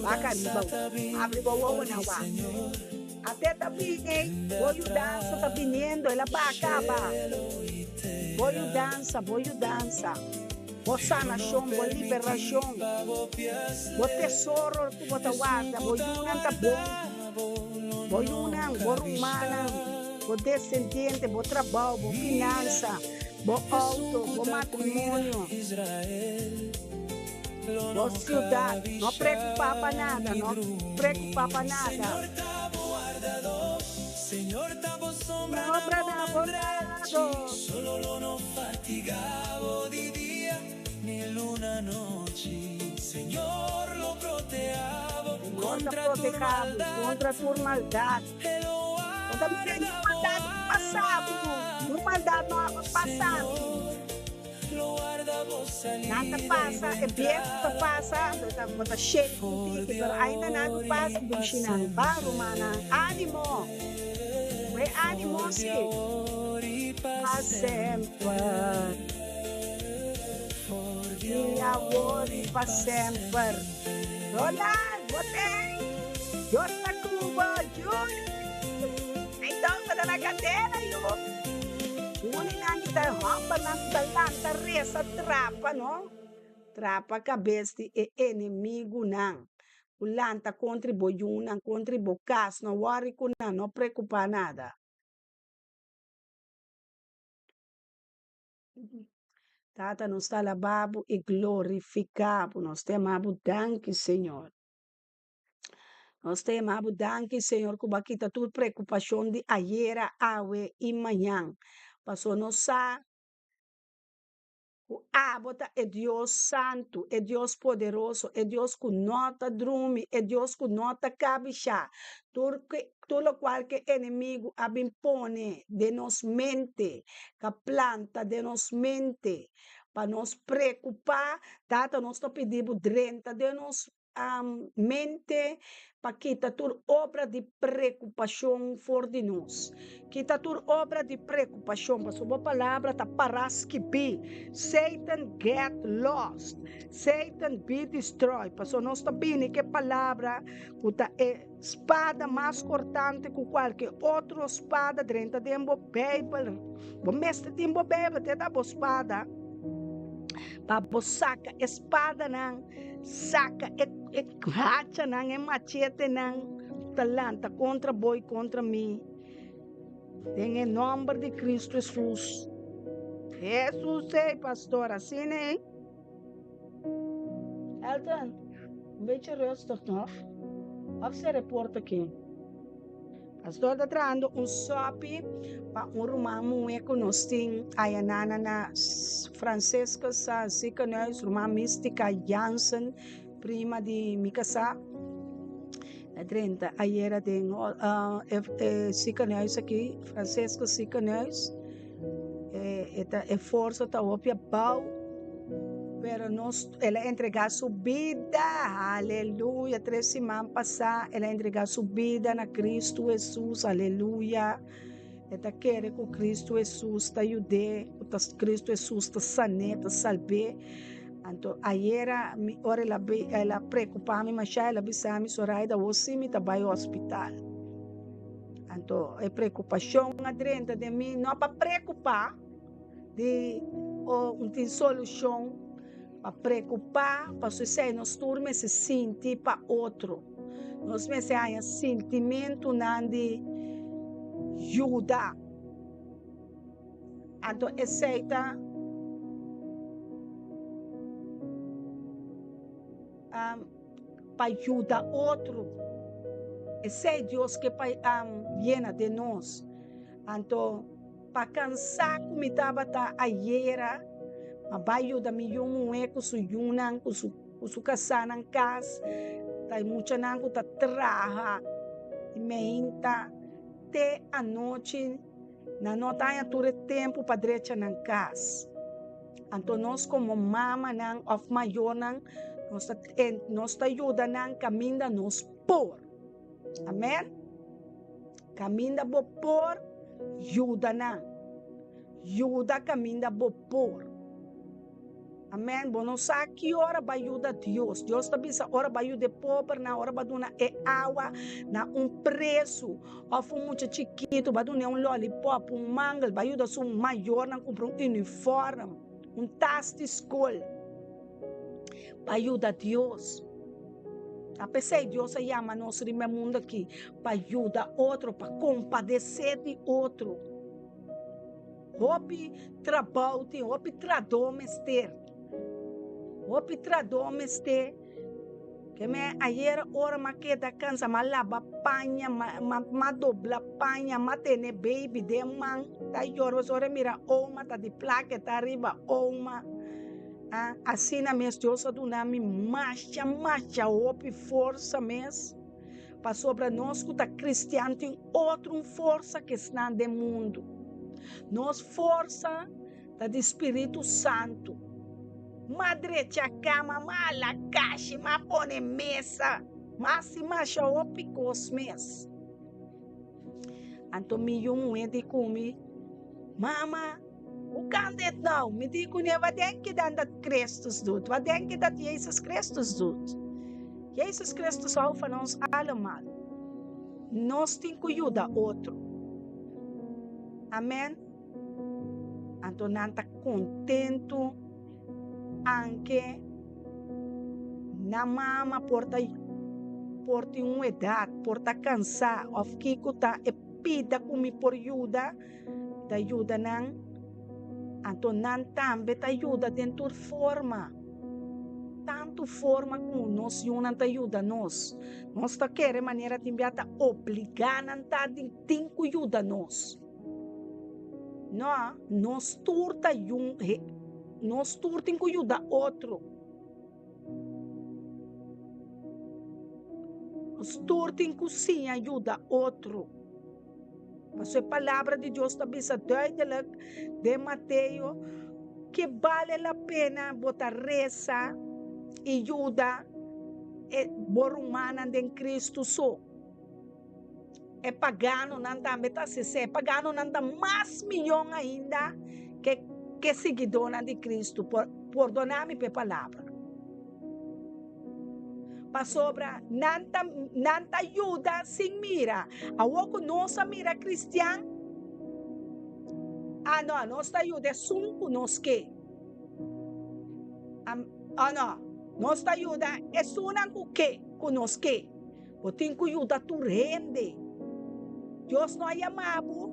Wak ariba, abri bo wowonan wak. Ate ta bini, bo yudansa ta biniendo, el a baha kaba. Bo yudansa, bo yudansa, bo sanashon, bo liberashon, bo tesoro ku bo ta warda, bo yunan ta bon, bo yunan, bo rumannan, bo desendiente, bo trabou, bo finansa, bo outo, bo matrimonio. Bo siudat, no preokupá pa nada, no preokupá pa nada. Sombra na bo lado. Señor ta protehá bo kontra tur maldat. Bo ta mira niun maldat no pasa bo, niun maldat no a pasa mi. Nan ta pasa, e bientu ta pasa, bo ta shake un tiki, pero ainda nan no pasa dushi nan. Ba, rumannan, ánimo! Bo e ánimo si? Pa semper. Di awor i pa semper. Roland, bo ten! Dios ta ku bo, Julie! Enton bo ta na kandela, yu. Juninan ki ta hòmbernan ku ta lanta resa trapa, no? Trapa kabes di e enemigunan ku lanta kontra bo yunan, kontra bo kas. No wòri ku nan, no preokupá nada. Tata, nos ta alabá bo i glorifiká bo. Nos ta yama bo danki, Señor. Nos ta yama bo danki, Señor, ku bo a kita tur preokupashon di ayera, awe i mañan. Pasobra nos sa ku abo ta e Dios santu, e Dios poderoso, e Dios ku no ta drumi, e Dios ku no ta kabishá. Tur ke tur lokual ke enemigu a bin pone den nos mente, ka planta den nos mente pa nos preokupá, Tata, nos ta pidi bo drenta den nos mente pa kita tur obra di preokupashon for di nos. Kita tur obra di preokupashon, pasobra bo palabra ta pará skibí, Satan get lost, Satan be destroyed, pasobra nos ta bini ku e palabra ku ta e spada mas kortante ku kualke otro spada drenta den bo Beibel. Bo mester tin bo Beibel, te ta bo spada pa bo saka e spadanan. Saka e e hachanan, e machetenan ku ta lanta kontra bo i kontra mi, den e nòmber di Kristu Hesus. Hesus ei, pastor, asina ei. Elton, un bechi rustig no. Of sera e porta aki. Pastor ta trahando un sopi pa un ruman muhé ku nos tin ayanana na Franciscus Ziekenhuis, ruman Mystica Jansen, prima di mi kasá. A drenta ayera den e ziekenhuis aki, Franciscus Ziekenhuis. E ta e forsa ta hopi abou, pero nos el a entrega su bida, aleluya, tres siman pasá el a entrega su bida na Cristo Hesus, aleluya. E ta kere ku Cristo Hesus ta yud'é, ku ta Cristo Hesus ta san'é, ta salb'é. Anto ayera mi ora el a el a preokupá mi mashá, el a bisa mi, Soraida, awor sí mi ta bai hospital. Anto e preokupashon a drenta den mi, no pa preokupá di o un tin solushon, pa preokupá pasobra esei nos tur mester sinti pa otro. Nos mester haña sintimentunan di yuda. Anto esei ta pa yuda otro. Esei Dios ke pa yena den nos. Anto pa kansá ku mi tabata ayera, a bai yuda mi yu muhé ku su yunan, ku su ku su kasá nan kas. Ta e muchanan ku ta traha di meinta te anochi. Nan no ta haña tur e tempu pa drecha nan kas. Anto nos komo mamanan òf mayornan nos ta nos ta yuda nan kaminda nos por. Amèn. Kaminda bo por, yuda nan. Yuda kaminda bo por. Amèn. Bo no sa ki ora bo a yuda Dios. Dios ta bisa ora bo a yuda e pobernan, ora bo a duna e awa na un presu òf un mucha chikitu, bo a dun'é un lòlipòp, un mangel, bo a yuda su mayornan kumpra un unifòrm, un tas di skol. Bo a yuda Dios. Ta p'esei Dios a yama nos riba e mundu aki, pa yuda otro, pa kompadesé di otro. Hopi trabou tin, hopi tradó mester. Hopi tradó mester. Ke me ayer ora m'a keda kansa, m'a laba paña, m'a dobla paña, m'a tene baby den man ta yora pasobra ora e mira oma ta di plaka e ta riba oma. Asina mes Dios a duna mi masha masha hopi forsa mes. Pasobra nos ku ta kristian tin otro un forsa ku esnan den mundu. Nos forsa ta di spiritu santu. M'a drecha kama, m'a hala kashi, m'a pone mesa, m'a hasi masha hopi kos mes. Anto mi yu muhé di ku mi, Mama, hoe kan dit nou? Mi di kuné, Wat denk je dan dat Christus doet? Wat denk je dat Jezus Christus doet? Jezus Christus hou van ons allemaal. Nos tin ku yuda otro. Amen. Anto nan ta kontentu anke nan mama por ta por tin un edat, por ta kansá òf kiko ta e pida ku mi por yuda, ta yuda nan. Anto nan tambe ta yuda den tur forma. Tantu forma ku nos yunan ta yuda nos. Nos ta kere manera tin bia ta obligá nan ta di tin ku yuda nos. No, nos tur ta yun, nos tur tin ku yuda otro. Nos tur tin ku siña yuda otro. Pasobra e palabra di Dios ta bisa duidelijk den Mateo ke bale la pena bo ta resa i yuda e bo rumannan den Cristo so. E paganonan tambe ta hasi esei. E paganonan ta mas miyon ainda ke ke siguidónan di Cristo. Pordona mi pa e palabra. Pasobra nan ta nan ta yuda sin mira. Awor ku nos a mira kristian, ah no, nos ta yuda esun ku nos ke. Ah no, nos ta yuda esunnan ku ke, ku nos ke. Bo tin ku yuda tur hende. Dios no a yama bo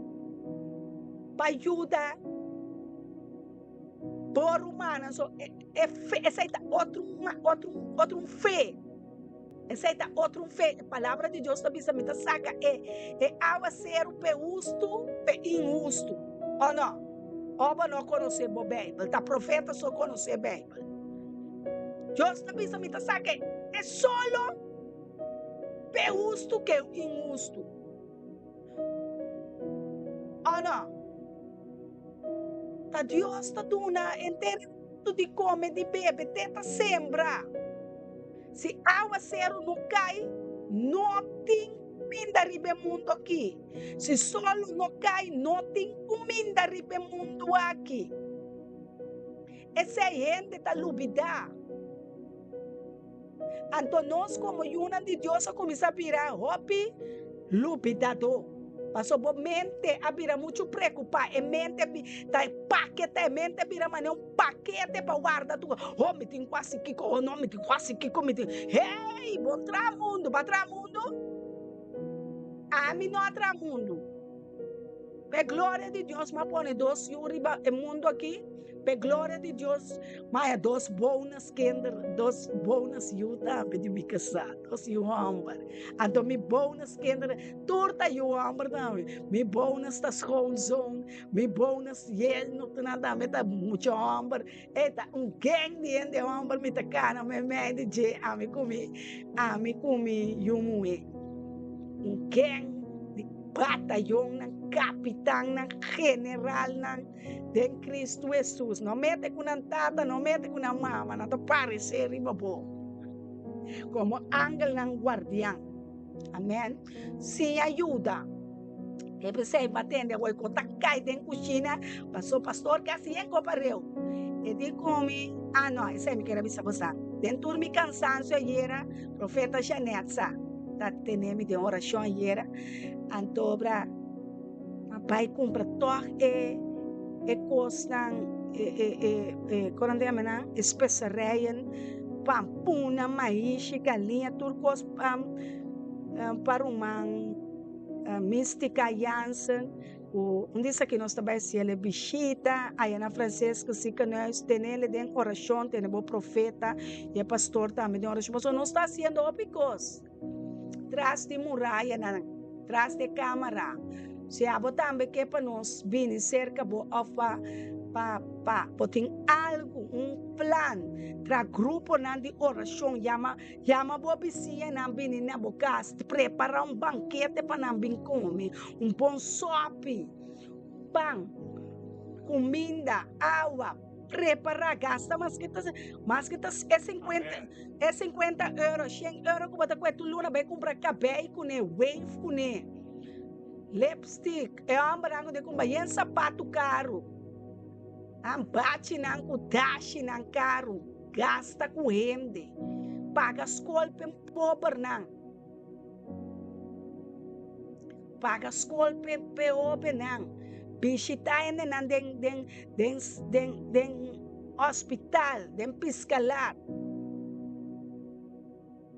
pa yuda bo rumannan. So, e, e fe, esei ta otro, otro, otro un fe. Esei ta otro un fe. E palabra di Dios ta bisa, mi ta saka e, e awaseru p'e hustu, p'e inhustu. O no? O bo no konosé bo Beibel? Ta profeta so konosé Beibel. Dios ta bisa, mi ta saka e solo p'e hustu ke inhustu. O no? Ta Dios ta duna henter e mundu di kome, di bebe, te ta sembra. Si awaseru no kai, no tin kuminda riba e mundu aki. Si solo no kai, no tin kuminda riba e mundu aki. Esei hende ta lubidá. Anto nos komo yunan di Dios a kuminsá bira hopi lubidadó. Paso bo mente a bira muchu preokupá, e mente ta e pakete, e mente a bira manera un pakete pa warda tur. Oh, mi tin ku hasi kiko, oh no, mi tin ku hasi kiko, mi tin. Hey, bo traha mundu, bo a traha mundu? Ami no a traha mundu. P'e gloria di Dios m'a pone dos yu riba e mundu aki, p'e gloria di Dios m'a haya dos bonus kinder, dos bonus yu tambe di mi kasá, dos yu hòmber. Anto mi bonus kinder tur ta yu hòmber tambe. Mi bonus ta schoonzoon, mi bonus yernonan tambe ta mucha hòmber. E ta un gang di hende hòmber mi ta kana meimei di dje, ami ku mi, ami ku mi yu muhé. Un gang di batayonnan, kapitannan, generalnan den Kristu Hesus. No mete ku nan tata, no mete ku nan mama, nan ta paresé riba bo komo angelnan guardian. Amen. Siña yuda. E p'esei bo a tende awor ku ta kai den kushina, paso pastor ke hasi yen kopa reu. E di ku mi, ah no, esei mi kier a bisa boso. Den tur mi kansansio ayera, profeta Jeanette sa ta tene mi den orashon ayera, anto obra a bai kumpra tòg e e kosnan, e e e e kon nan ta yama nan, e speserijen, pampuna, maishi, galiña, tur kos pa pa ruman. Mystica Jansen ku un di esaki nos ta bai hasiel e bishita aya na Francisco Ziekenhuis tenele den orashon tene bo profeta i e pastor tambe den orashon pasobra nos ta hasiendo hopi kos tras di murayanan tras di e kamara si abo tambe ke pa nos bini serka bo òf pa pa pa bo tin algu un plan tra gruponan di orashon yama Yama bo bisiñanan bini na bo kas, prepara un bankete pa nan bin kome, un bon sòpi, pan, kuminda, awa, prepara, gasta maske ta maske ta e sinkuenta e sinkuenta euro, shen euro ku bo ta kue tur luna bai kumpra kabei kuné, wave kuné, lipstick, e hòmbernan ku ta kumpra yen sapatu karu, nan bachinan ku dashinan karu. Gasta ku hende, paga skol p'e pobernan, paga skol p'e p'e hobennan, bishita hendenan den den den den den hospital, den piskalat.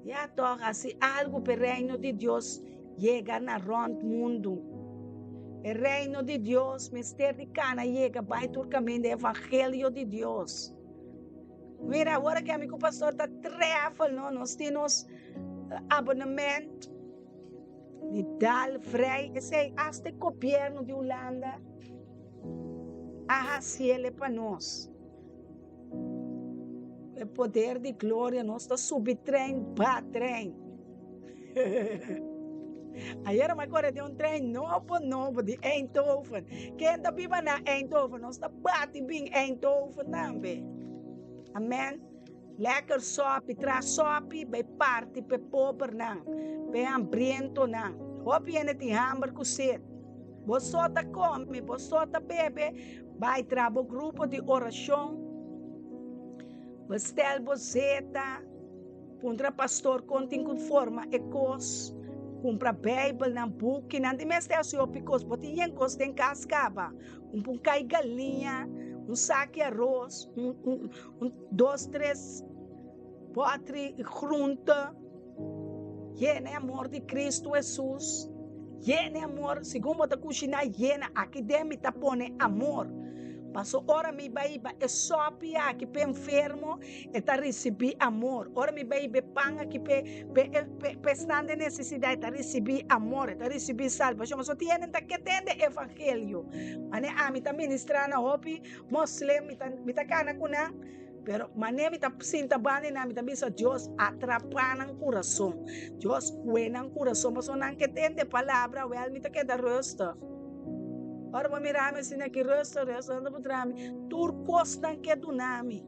Ya tòg hasi algu p'e Reino di Dios yega na rònt mundu. E Reino di Dios mester di kana yega bai tur kaminda e evangelio di Dios. Mira, awor aki ami ku pastor ta travel, no? Nos tin nos abonement di dal vrij. Esei hasta e gobierno di Hulanda a hasiele pa nos. E poder di gloria nos ta subi trein ba trein. Ayer mi a kore den un trein nobo nobo di Eindhoven. Ken ta biba na Eindhoven? Nos ta bati bin Eindhoven tambe. Amen. Lekker sopi, tra sopi bai parti p'e pobernan, p'e hambrientonan. Hopi hende tin hamber ku set. Bo so ta kome, bo so ta bebe, bai tra bo grupo di orashon, bestel bo zeta, puntra pastor kon tin ku forma e kos, kumpra beibelnan, bukinan, di mester hasi hopi kos, bo tin yen kos den kas kaba, un kai galiña, un saki aros, un un un dos tres bòtri grunte. Yena e amor di Cristo Hesus. Yena e amor, segun bo ta kushiná, yena. Aki den mi ta pone amor. Paso ora mi bai hiba e sòpi aki p'e enfermo, e ta risibí amor. Ora mi bai hiba e pan aki p'e p'e p'e esnan den nesesidat, e ta risibí amor, e ta risibí salbashon. Pasobra tin hende ta ke tende evangelio. Manera ami ta ministrá na hopi moslim, mi ta mi ta kana ku nan. Pero manera mi ta sinta banda di nan, mi ta bisa, Dios, atrapá nan kurason. Dios, kue nan kurason, pasobra nan ke tende palabra, wèl mi ta keda rustig. Ora bo mira mi asina aki rustig, rustig, nan ta puntra mi, tur kos nan ke duna mi.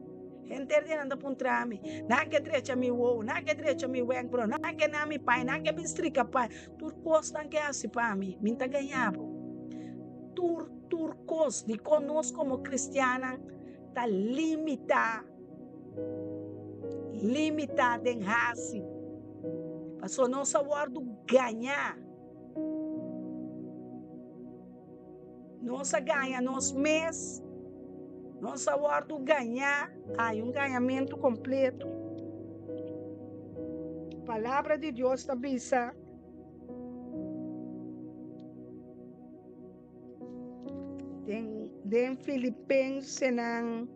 Henter di nan ta puntra mi, nan ke drecha mi wowo, nan ke drecha mi wenkbrou, nan ke na mi pai, nan ke bin strika pai, tur kos nan ke hasi pa mi, mi ta gaña bo. Tur, tur kos, dikon nos komo kristiannan ta limitá, limitá den hasi. Pasobra nos a wòrdu gañá. Nos a gaña nos mes, nos a wòrdu gañá, hay un gañamentu kompleto. Palabra di Dios ta bisa. Den, den Filipensenan.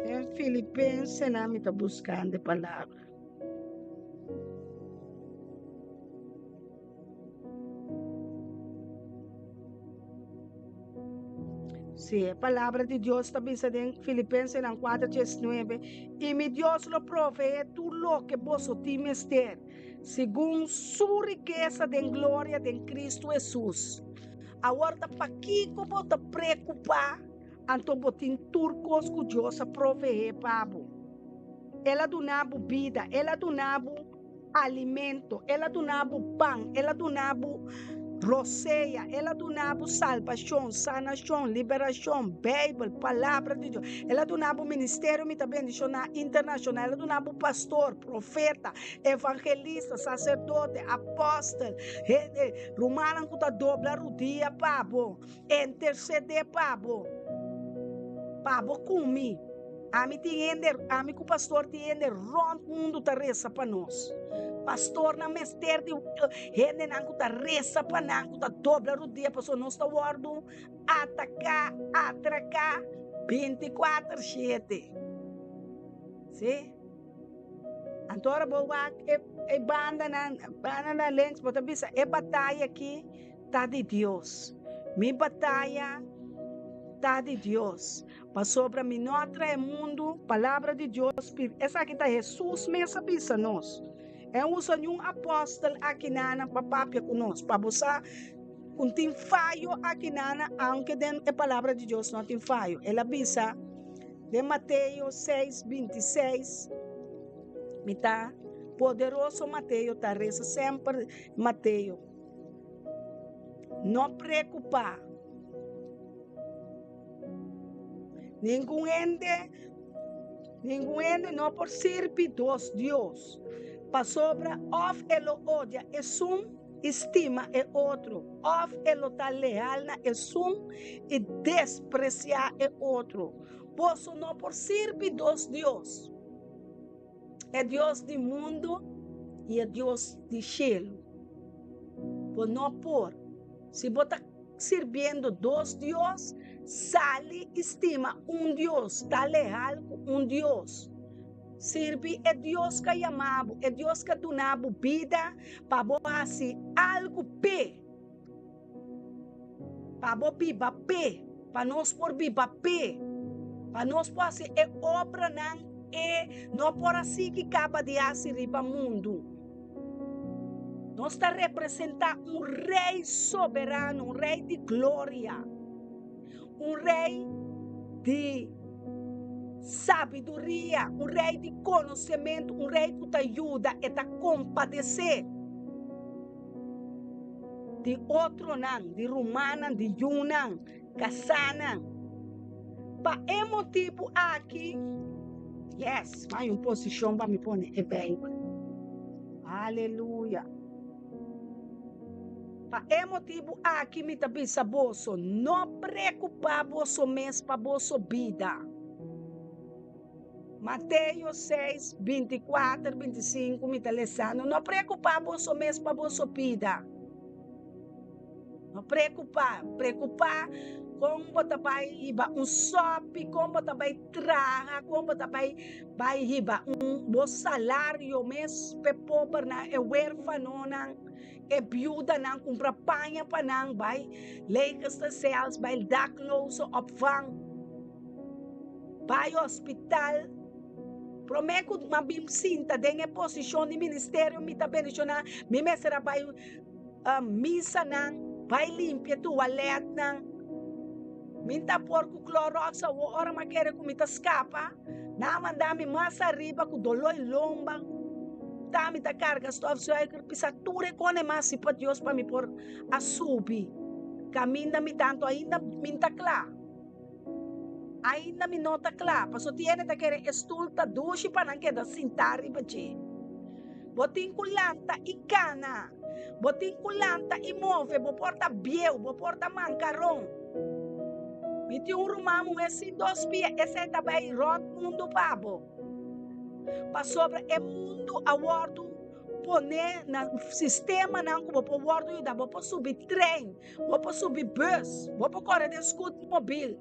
Den Filipensenan mi ta buskando e palabra. Sí, e palabra di Dios ta bisa den Filipensenan 4:19, I mi Dios lo proveé tur loke boso tin mester, segun su rikesa den gloria den Cristo Hesus. Awor ta pakiko bo ta preokupá anto bo tin tur kos ku Dios a proveé pa bo? El a duna bo bida, el a duna bo alimento, el a duna bo pan, el a duna bo rosea, el a duna bo salbashon, sanashon, liberashon, Beibel, Palabra di Dios. El a duna bo ministerio Mi Ta Bendishoná Internashonal, el a duna bo pastor, profeta, evangelista, saserdote, apòstel, hende, rumannan ku ta dobla rudia pa bo, intersedé pa bo, pa bo ku mi. Ami tin hende, ami ku pastor tin hende rònt mundu ta resa pa nos. Pastornan mester di hendenan ku ta resa pa nan, ku ta dobla rudia pasobra nos ta wòrdu ataká, atraká bintikuater shete. Sí. Anto ora bo wak e e bandanan, bandanan links bo ta bisa e bataya aki ta di Dios. Mi bataya ta di Dios. Pasobra mi no a trae mundu, Palabra di Dios, esaki ta Hesus mes a bisa nos. E usa niun apòstel akinana pa papia ku nos, pa bo sa ku tin fayo akinana, aunke den e Palabra di Dios no tin fayo. El a bisa den Mateo seis, bintiseis, Mi ta poderoso Mateo ta resa semper Mateo. No preokupá. Ningun hende, ningun hende no por sirbi dos dios, pasobra òf e lo odia esun i stima e otro, òf e lo ta leal na esun i despresiá e otro. Boso no por sirbi dos dios, e dios di mundu i e Dios di shelu. Bo no por. Si bo ta sirbiendo dos dios, sali i stima un Dios, ta leal ku un Dios. Sirbi e Dios ku a yama bo, e Dios ku a duna bo bida pa bo hasi algu p'e, pa bo biba p'e, pa nos por biba p'e, pa nos por hasi e obranan e no por a sigui kaba di hasi riba mundu. Nos ta representá un Rei soberano, un Rei di gloria, un Rei di sabiduria, un Rei di konosementu, un Rei ku ta yuda, e ta kompadesé di otronan, di rumannan, di yunan. Kasánan. Pa e motibu aki, yes, mi hay un posishon pa mi pone e Beibel. Aleluya. Pa e motibu aki mi ta bisa boso, no preokupá boso mes pa boso bida. Mateo 6, 24, 25 mi ta lesando, no preokupá boso mes pa boso bida. No preokupá, preokupá kon bo ta bai hiba un sòpi, kon bo ta bai traha, kon bo ta bai bai hiba un bo salario mes p'e pobernan, e wérfanonan, e biudanan, kumpra paña pa nan, bai legerstelsels, bai daklozenopvang, bai hospital. Promé ku mi a bin sinta den e posishon di ministerio mi ta bendishoná, mi mester a bai. Misanan, bai limpia tualetnan. Mi ta por ku Clorox awor ora mi a kere ku mi ta skapa. Nan a manda mi mas ariba ku doló i lomba. Ta mi ta karga stofzuiger pisa tur e kone mas si pa Dios pa mi por a subi kaminda mi ta anto ainda mi ta kla. Ainda mi no ta kla pasobra tin hende ta kere e stul ta dushi pa nan keda sinta riba dje. Bo tin ku lanta i kana. Bo tin ku lanta i move. Bo por ta bieu, bo por ta mankaron. Mi tin un ruman muhé sin dos pia, esei ta bai rònt mundu pa bo. Pasobra e mundu a wòrdu poné na sistemanan ku bo por wòrdu yuda. Bo por subi trein, bo por subi bùs, bo por kore den scootmobil,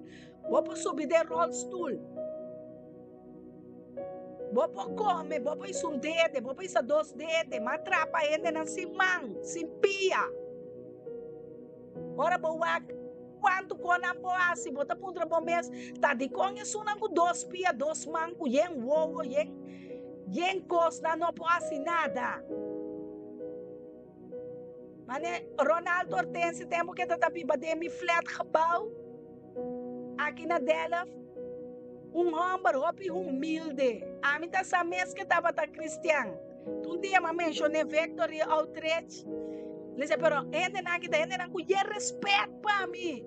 bo por subi den ròlstul. Bo por come, bo por hisa un dede, bo por hisa dos dede, ma trapa hendenan sin man, sin pia. Ora bo wak cuantu con nan por haci, bo ta puntra bo mes, ta dicon esunnan cu dos pia, dos man, cu yen wowo, yen, yen cos, nan no por haci nada? Mane Ronald Hortense tempo ke ta ta biba den mi flatgebouw aki na Delft. Un homber hopi humilde. Ami ta sa mes ke tabata cristian. Un dia m'a mencion'é Victory Outreach. Li se pero hendenan aki ta hendenan ku yen respet pa mi.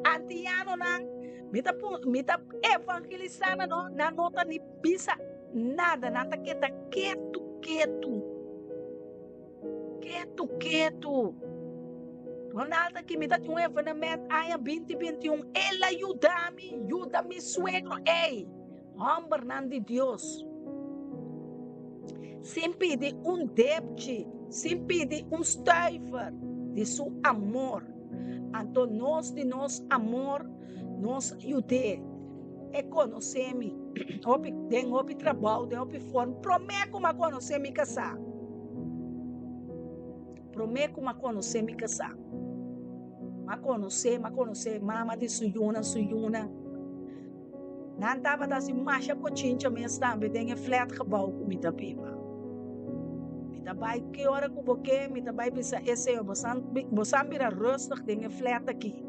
Antianonan mi ta mi ta evangelisa nan no, nan no ta ni bisa nada, nan ta keda ketu ketu. Ketu ketu. Ronald aki mi ta tin un evenement aña 2021 el a yuda mi yuda mi suegro ey hombernan di Dios sin pidi un depchi sin pidi un stuiver di su amor anto nos di nos amor nos yude e konosé mi hopi den hopi trabou den hopi forma promé ku mi a konosé mi kasá promé ku mi a konosé mi kasá mi a konosé mi a konosé mama di su yunan su yunan nan tabata hasi masha bochincha mes tambe den e flatgebou ku mi ta biba mi ta bai ki ora ku bo ke mi ta bai bisa e señor bo san bira rustig den e flat aki.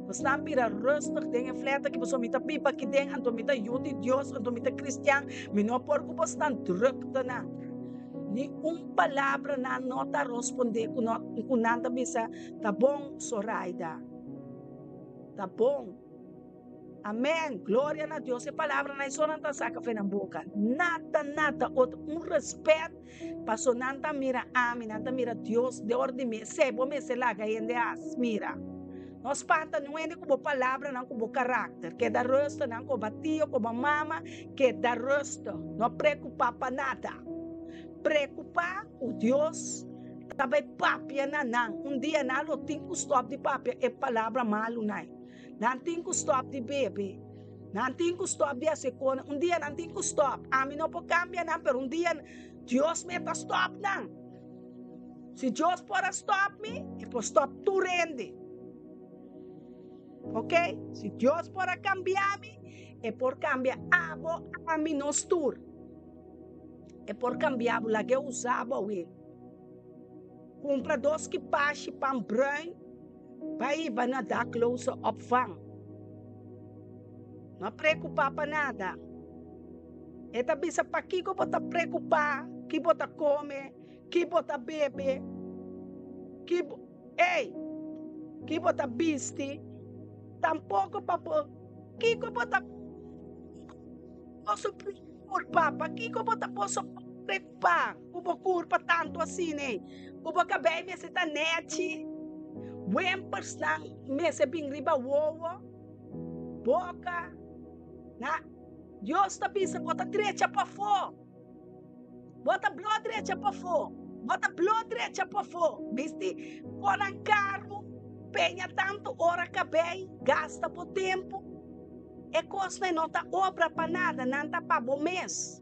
Bosnan bira rustig den e flat aki pasobra mi ta biba aki den anto mi ta yu di Dios anto mi ta cristian mi no por ku bosnan druktenan ni un palabra nan no ta rosponde ku no ku nan ta bisa ta bon Soraida ta bon amen gloria na Dios e palabranan ei so nan ta saka fe nan boka nada nada otro un respet Paso nan ta mira ami, nan ta mira Dios dor di mi. Esei bo mester laga hende hasi. Mira, no spanta niun hende ku bo palabranan, ku bo karakter. Keda rustig, nan koba tio, koba mama, keda rustig. No preokupá pa nada. Preokupá ku Dios ta bai papia na nan. Un dia nan lo tin ku stòp di papia e palabra malunan. Nan tin ku stòp di bebe. Nan tin ku stòp di hasi kos. Un dia nan tin ku stòp. Ami no por kambia nan, pero un dia Dios me ta stòp nan. Si Dios por a stòp mi, e por stòp tur hende. Ok? Si Dios por a kambia mi, e por kambia abo, ami, nos tur. E por kambia bo, lag'e usa bo awe. Kumpra dos kipashi pan bruin. Bai hiba na dakloze opvang. No preocupa pa nada. E ta bisa pakico bo ta preocupa ki bo ta come, ki bo ta bebe, ki bo, ey, ki bo ta bisti, tampoco pa bo, kico bo ta boso preocupa, pakico bo ta boso preocupa ku bo kurpa tantu asina ei, ku bo kabei mester ta nechi, wempersnan mester bin riba wowo, boka, na Dios ta bisa bo ta drecha pafó, bo ta blo drecha pafó, bo ta blo drecha pafó, bisti konan karu, peña tantu ora kabei, gasta bo tempu, e kosnan no ta obra pa nada, nan ta pa bo mes.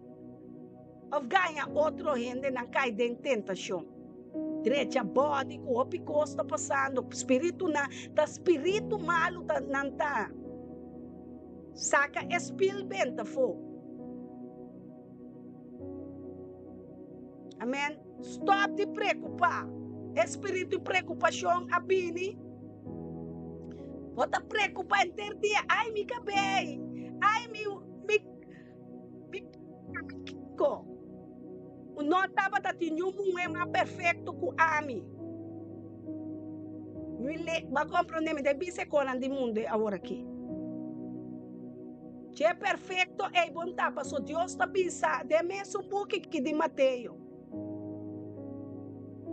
Of gaña otro hende nan kai den tentashon. Drecha body ku hopi kos ta pasando, spiritunan ta spiritu malu ta nan ta saka e spil benta afó. Amen. Stop di preocupa. E spiritu di preocupashon a bini. Bo ta preocupa henter dia. Ai mi kabei. Ai mi mi Mi kiko? Ku no tabata tin niun muhé mas perfekto ku ami. Mi le, bo a komprondé mi ta bisa e konan di mundu ei aworakí. Dje perfekto ei bon ta, pasobra Dios ta bisa den mesun buki ki di Mateo.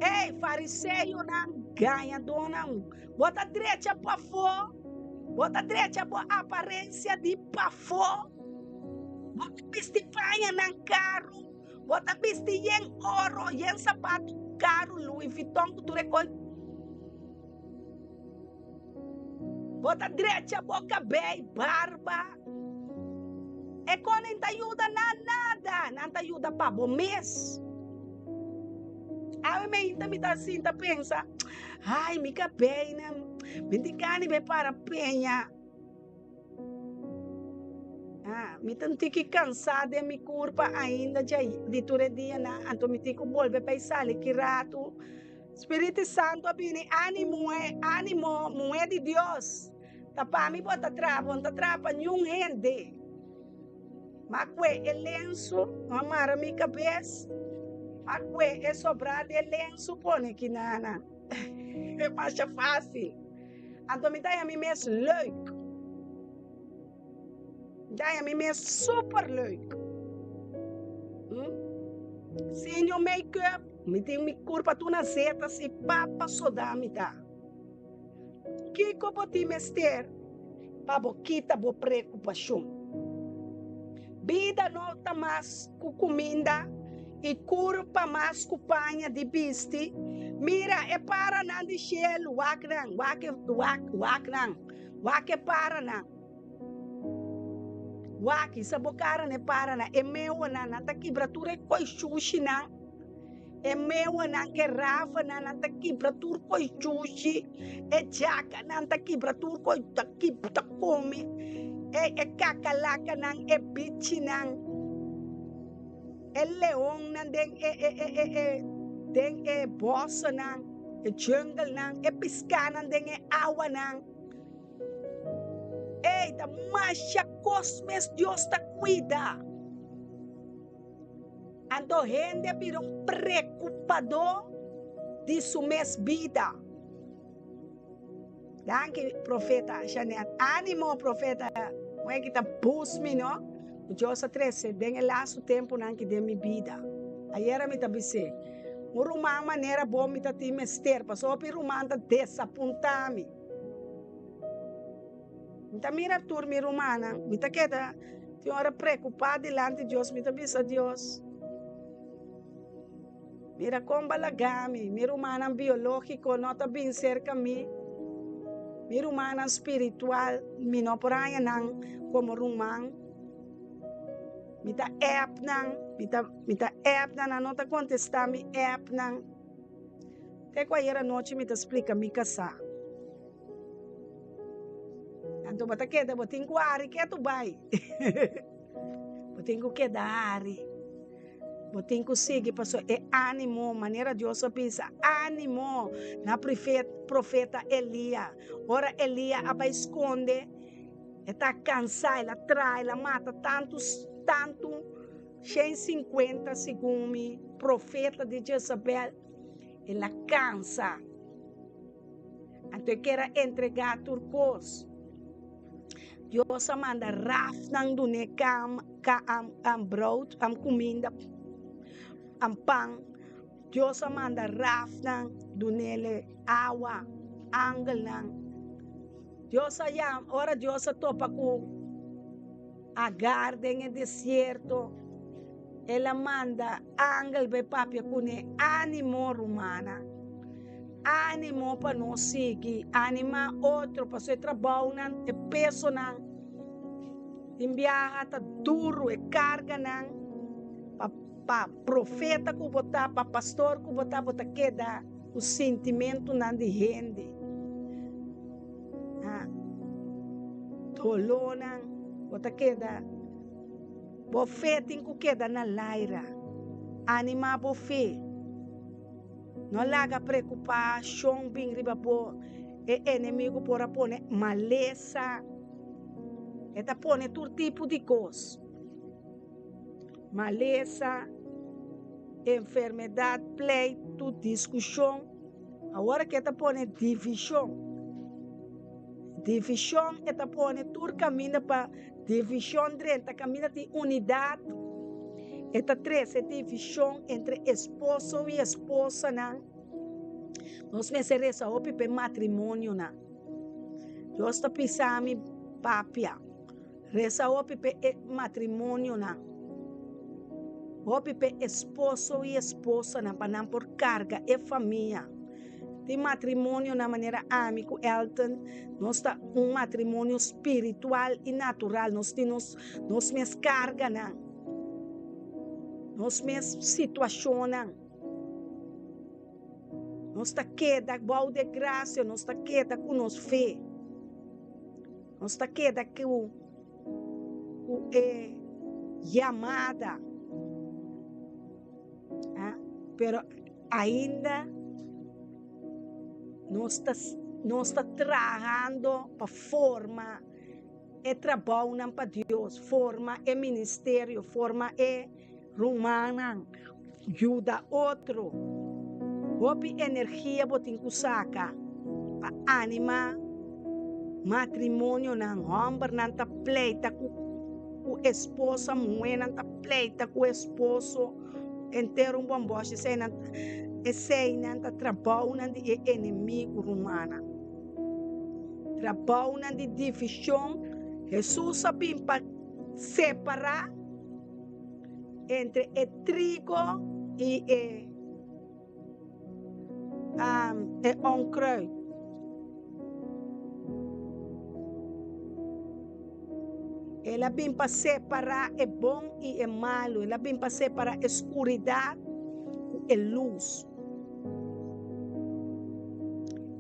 Ey, fariseonan, gañadónan, bo ta drecha pafó, bo ta drecha bo aparensia di pafó, bo ta bisti pañanan karu, bo ta bisti yen oro, yen sapatu karu, Louis Vuitton ku tur e kos. Bo ta drecha bo kabei, barba. E koning ta yuda na nada, nan ta yuda pa bo mes. Awe meinta mi ta sinta pensa, ai mi kabeinan, mi tin gana di bai para peña. Ah, mi ta un tiki cansá den mi curpa ainda dja di tur e dianan, anto mi tin cu bolbe bai sali ki ratu. Spiritu Santu a bini, Ánimo, muhé, ánimo, muhé di Dios! Ta pa mi bo ta traha, bo no ta traha pa niun hende. M'a kue e lensu, m'a mara mi kabes, m'a kue e sobrá di e lensu pone kinana. E masha fásil. Anto mi ta haña mi mes leuk. Mi ta haña mi mes super leuk. Sin niun make-up, mi tin mi kurpa tur na zeta si papa sodá mi ta. Kiko bo tin mester pa bo kita bo preokupashon? Bida no ta mas ku kuminda i kurpa mas ku paña di bisti. Mira e paranan di shelu, wak nan, wak e, wak, wak nan, wak e paranan. Wak, hisa bo kara na e paranan, e meeuwennan, nan ta kibra tur e koi shushinan. E meeuwennan ku e ravennan, nan ta kibra tur koi shushi. E djakanan ta kibra tur koi, ta kib, ta kome. E, e kakalakanan, e bichinan. E leonnan den e e e e e den e bossenan, e junglenan, e piskánan den e awanan. Ey, ta masha kos mes Dios ta kuida. Anto hende a bira un prekupadó di su mes bida. Danki profeta Jeanette. Animo profeta. Moe ki ta boost mi no. Ku Dios a trese den e lastu tempunan ki den mi bida. Ayera mi ta bis'é, Un ruman manera bo mi ta tin mester, pasobra hopi ruman ta desapuntá mi. Mi ta mira tur mi rumannan, mi ta keda tin ora preokupá dilanti Dios, mi ta bisa Dios, Mira kon bo a laga mi, mi rumannan biológiko no ta bin serka mi, mi rumannan spiritual mi no por haña nan komo ruman, mi ta app nan, mi ta mi ta app nan, nan no ta kontestá mi app nan. Te ku ayer anochi mi ta splika mi kasá. Anto bo ta keda, bo tin ku hari ketu bai. Bo tin ku keda hari. Bo tin ku sigui pasobra e ánimo, manera Dios a bisa, ánimo na profeta Elia. Ora Elia a bai skonde, e ta kansá, el a traha, el a mata tantu, tantu, 150 segun mi, profeta di Jezabel, el a kansa. Anto e kier a entregá tur kos. Dios a manda rafnan dun'é kam, ka, am, am brood, am kuminda, am pan. Dios a manda rafnan dun'é awa, angelnan. Dios a yam, ora Dios a topa ku Agar den e desierto, el a manda angel bai papia kuné, Ánimo, rumannan. Ánimo pa nos sigui animá otro, pasobra e trabounan, e pesonan tin biaha ta duru, e karganan pa pa profeta ku bo ta, pa pastor ku bo ta, bo ta keda ku sintimentunan di hende. Ha, dolónan, bo ta keda. Bo fe tin ku keda na laira. Animá bo fe. No laga preokupashon bin riba bo. E enemigu por a pone malesa. E ta pone tur tipo di kos. Malesa, enfermedat, pleitu, diskushon. Awor ke ta pone divishon. Divishon e ta pone tur kaminda pa divishon drenta. Kaminda tin unidat, e ta trese divishon entre esposo i esposanan. Nos mester resa hopi p'e matrimonionan. Dios ta pisa mi papia. Resa hopi p'e e matrimonionan. Hopi p'e esposo i esposanan pa nan por karga e famia. Tin matrimonionan manera ami ku Elton, nos ta un matrimonio spiritual i natural. Nos tin nos nos mes karganan, nos mes situashonnan. Nos ta keda bou di e grasia, nos ta keda ku nos fe. Nos ta keda ku ku e yamada. Ah, pero ainda nos ta nos ta trahando pa forma e trabounan pa Dios, forma e ministerio, forma e rumannan, yuda otro. Hopi energia bo tin ku saka pa animá matrimonionan. Hòmbernan ta pleita ku ku esposa, muhénan ta pleita ku esposo. Henter un bòmbòshi eseinan eseinan ta trabounan di e enemigu, rumannan. Trabounan di divishon. Hesus a bin pa separá. Entre e trigo i e e onkruid. El a bin pa separá e bon i e malu. El a bin pa separá e skuridat ku e lus.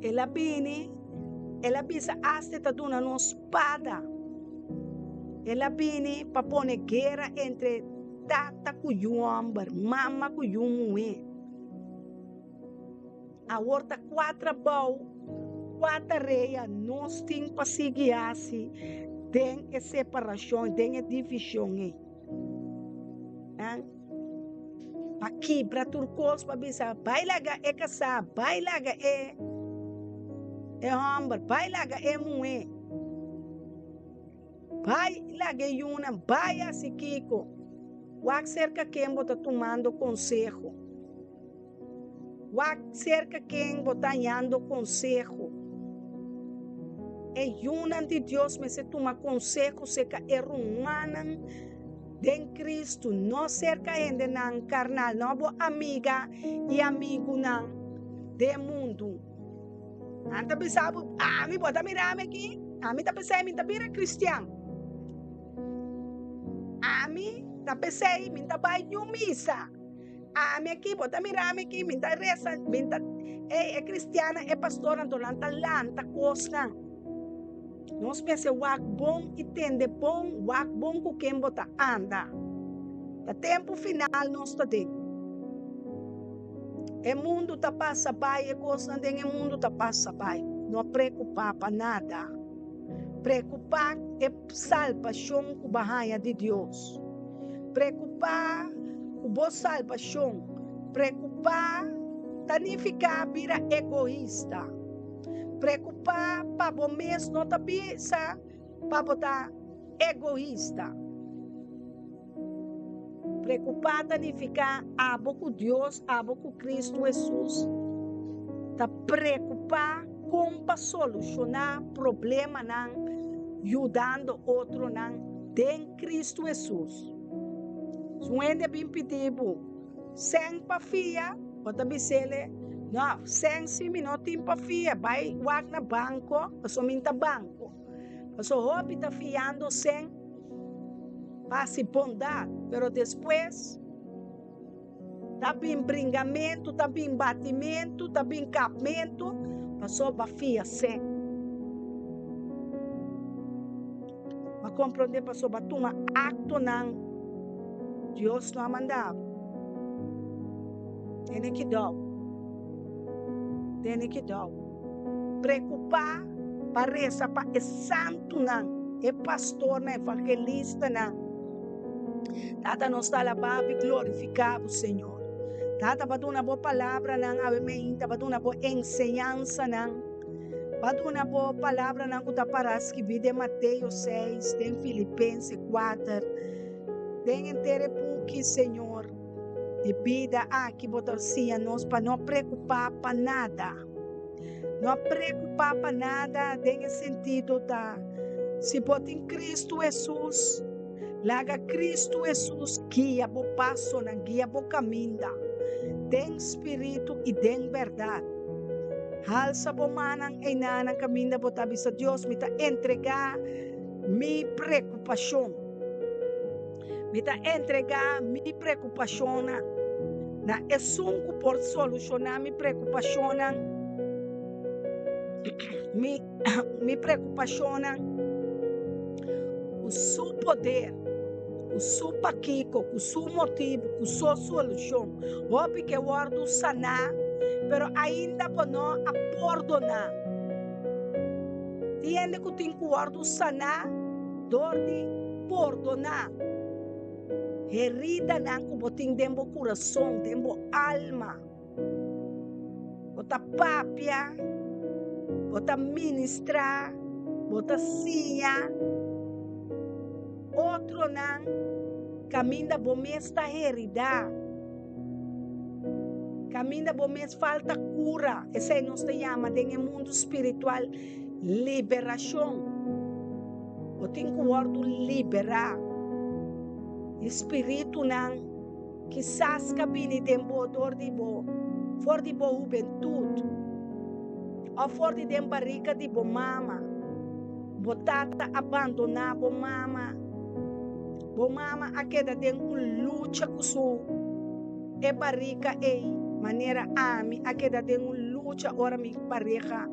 El a bini, el a bisa asta e ta duna nos spada. El a bini pa pone guera entre tata ku yu hòmber, mama ku yu muhé. Awor ta kua trabou, kua tarea nos tin pa sigui hasi den e separashon, den e divishon ei? Pa kibra tur kos, pa bisa, Bai laga e kasá, bai laga e e hòmber, bai laga e muhé, bai laga e yunan, bai hasi kiko. Wak serka ken bo ta tumando konseho. Wak serka ken bo ta hañando konseho. E yunan di Dios mester tuma konseho serka e rumannan den Kristu, no serka hendenan karnal, no bo amiga i amigunan den mundu. Nan ta bisa bo, Ami, bo ta mira mi aki? Ami ta p'esei mi ta bira kristian. Ami ta p'esei mi ta bai niun misa. Ami aki, bo ta mira mi aki, mi ta resa, mi ta, ey, e kristiannan, e pastornan, anto nan ta lanta kosnan. Nos mester wak bon i tende bon, wak bon ku ken bo ta anda. Ta tempu final nos ta den. E mundu ta pasa bai, e kosnan den e mundu ta pasa bai. No preokupá pa nada. Preokupá e salbashon ku bo a haña di Dios. Preokupá ku bo salbashon. Preokupá ta nifiká bira egoista. Preokupá pa bo mes no ta bisa pa bo ta egoista. Preokupá ta nifiká abo ku Dios, abo ku Kristu Hesus ta preokupá kon pa solushoná problemanan yudando otronan den Kristu Hesus. Si un hende bin pidi bo sèn pa fia, bo ta bis'el, No, sèn si mi no tin pa fia, bai wak na banko, pasobra mi ta banko. Pasobra hopi ta fiando sen pa hasi bondat, pero despues ta bin bringamentu, ta bin batimentu, ta bin kapmentu, pasobra bo a fia sen. Bo a komprondé pasobra bo a tuma aktonan Dios no a manda bo. Tene kidou. Tene kidou. Preokupá pa resa pa e santunan, e pastornan, evangelistanan. Tata, nos ta alabá bo i glorifiká bo, Señor. Tata, bo a duna bo palabranan awe meinta, bo a duna bo enseñansanan, bo a duna bo palabranan ku ta pará skibí den Mateo seis, den Filipense kuater, den henter e buki, Señor. Di bida aki bo ta siña nos pa no preokupá pa nada. No preokupá pa nada den e sentido ta si bo tin Kristu Hesus, laga Kristu Hesus guia bo pasonan, guia bo kaminda den spiritu i den bèrdat. Halsa bo mannan einanan kaminda bo ta bisa, Dios, mi ta entregá mi preokupashon. Mi ta entregá mi preokupashonnan na esun ku por solushoná mi preokupashonnan, mi mi preokupashonnan ku su poder, ku su pakiko, ku su motibu, ku su solushon. Hopi ke wòrdu saná, pero ainda bo no a pordoná. Tin hende ku tin ku wòrdu saná dor di pordoná heridanan ku bo tin den bo kurason, den bo alma. Bo ta papia, bo ta ministrá, bo ta siña otronan kaminda bo mes ta heridá, kaminda bo mes falta kura. Esei nos ta yama den e mundu spiritual Liberashon. Bo tin ku wòrdu liberá di spiritunan kisas ka bini den bo dor di bo for di bo hubentut òf for di den barika di bo mama. Bo tata a bandoná bo mama. Bo mama a keda den un lucha ku su e barika ei, manera ami a keda den un lucha ora mi pareha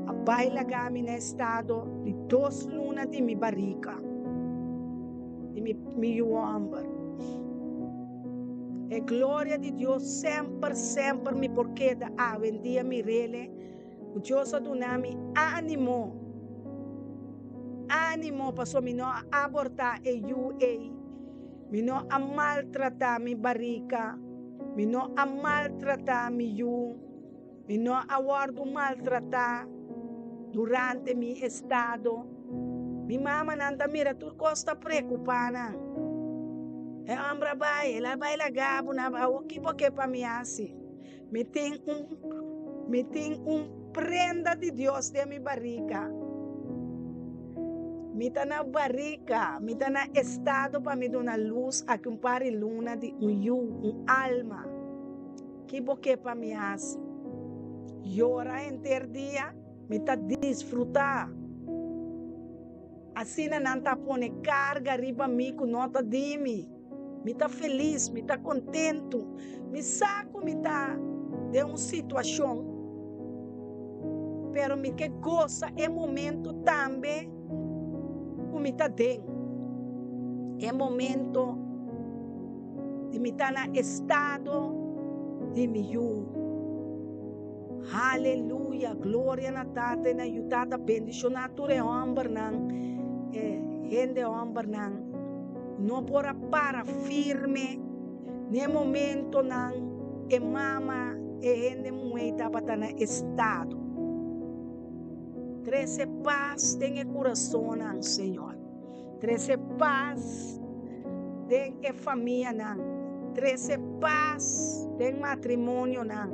a bai laga mi na estado di dos luna di mi barika di mi mi yu hòmber. E gloria di Dios semper semper mi por keda awendia mir'Ele Ku Dios a duna mi ánimo, ánimo pasobra mi no a abortá e yu ei, mi no a maltratá mi barika, mi no a maltratá mi yu, mi no a wòrdu maltratá durante mi estado. Mi mamanan ta mira tur kos ta preokupá nan. E hòmber a bai, el a bai laga bo na awor ki bo ke pa mi hasi? Mi tin un, mi tin un prenda di Dios den mi barika. Mi ta na barika, mi ta na estado pa mi duna lus aki un par di luna di un yu, un alma. Ki bo ke pa mi hasi? Yora henter dia? Mi ta disfrutá. Asina nan ta pone karga riba mi ku no ta di mi. Mi ta felis, mi ta kontentu. Mi sa ku mi ta den un situashon, pero mi ke gosa e momento tambe ku mi ta den. E momento di mi ta na estado di mi yu. Haleluya gloria na tata i na yu tata bendiciona tur e hombernan e hende hombernan no por a para firme ne momentonan e mama e hende muhey tabata na estado trece paz den e curasonnan señor. Trese pas den e famianan. Trese pas den matrimonionan.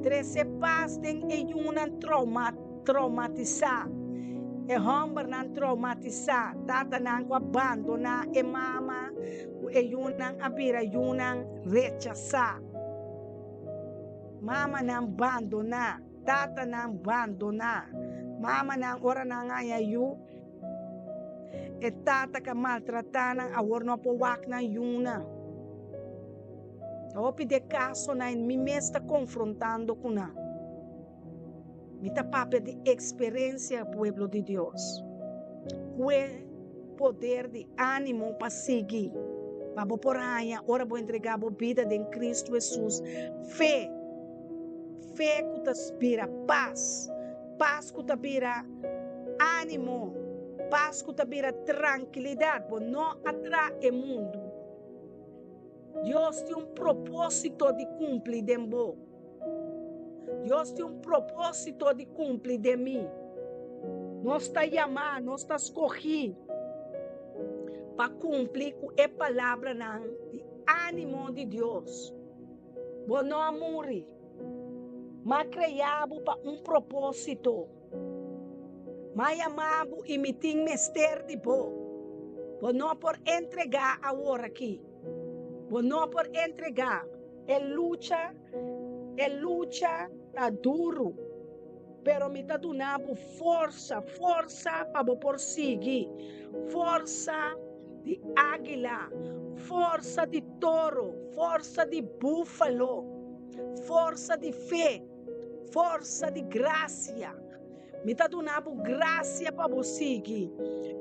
Trese pas den e yunan traumatisá, e hòmbernan traumatisá, tatanan ku a bandoná e mama, ku e yunan a bira yunan rechasá, mamanan bandoná, tatanan bandoná, mamanan ora nan haña yu. E tata ka maltratá nan awor no por wak nan yunan. Ta hopi di e kasonan mi mes ta konfrontando ku nan. Mi ta papia di eksperensia, pueblo di Dios. Ku e poder di ánimo pa sigui, pa bo por haña ora bo entregá bo bida den Kristu Hesus, fe, fe ku ta bira pas, pas ku ta bira Ánimo, pas ku ta bira trankilidat. Bo no a traha e mundu. Dios tin un propósito di kumpli den bo. Dios tin un propósito di kumpli den mi. Nos ta yamá, nos ta skogí pa kumpli ku e palabranan di ánimo di Dios. Bo no a muri. M'a krea bo pa un propósito. M'a yama bo i mi tin mester di bo. Bo no por entregá aworakí. Bo no por entregá. E lucha, e lucha ta duru, pero mi ta duna bo forsa, forsa pa bo por sigui, forsa di águila, forsa di toro, forsa di búfalo, forsa di fe, forsa di grasia. Mi ta duna bo grasia pa bo sigui.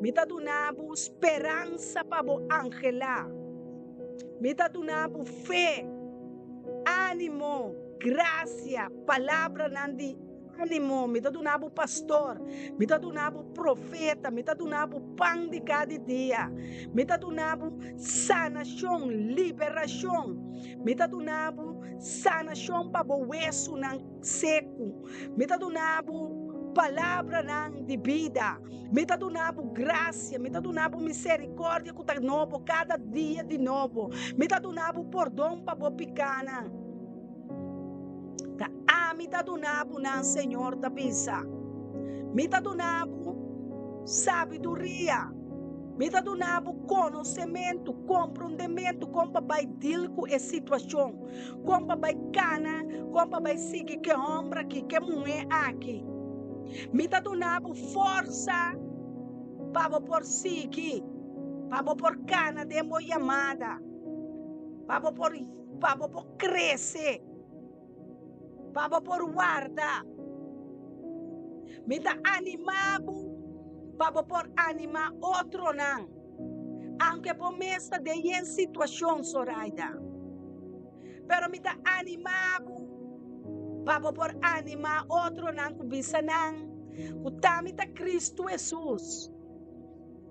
Mi ta duna bo speransa pa bo anhelá. Mi ta duna bo fe, ánimo, grasia, palabranan di ánimo. Mi ta duna bo pastor. Mi ta duna bo profeta. Mi ta duna bo pan di kada dia. Mi ta duna bo sanashon, liberashon. Mi ta duna bo sanashon pa bo wesunan seku. Mi ta duna bo palabranan di bida. Mi ta duna bo grasia. Mi ta duna bo misericordia ku ta nobo kada dia di nobo. Mi ta duna bo pordon pa bo pikanan. Ta ami ta duna bo nan, Señor ta bisa. Mi ta duna bo sabiduria. Mi ta duna bo konosementu, komprondementu kon pa bai deal ku e situashon. Kon pa bai kana, kon pa bai sigui ke hòmber aki, ke muhé aki. Mi ta duna bo forsa pa bo por sigui, pa bo por kana den bo yamada, pa bo por pa bo por krese, pa bo por warda. Mi ta animá bo pa bo por animá otronan. Aunke bo mes ta den yen situashon, Zoraida, pero mi ta animá bo pa bo por animá otronan ku bisa nan ku ta mi ta Kristu Hesus,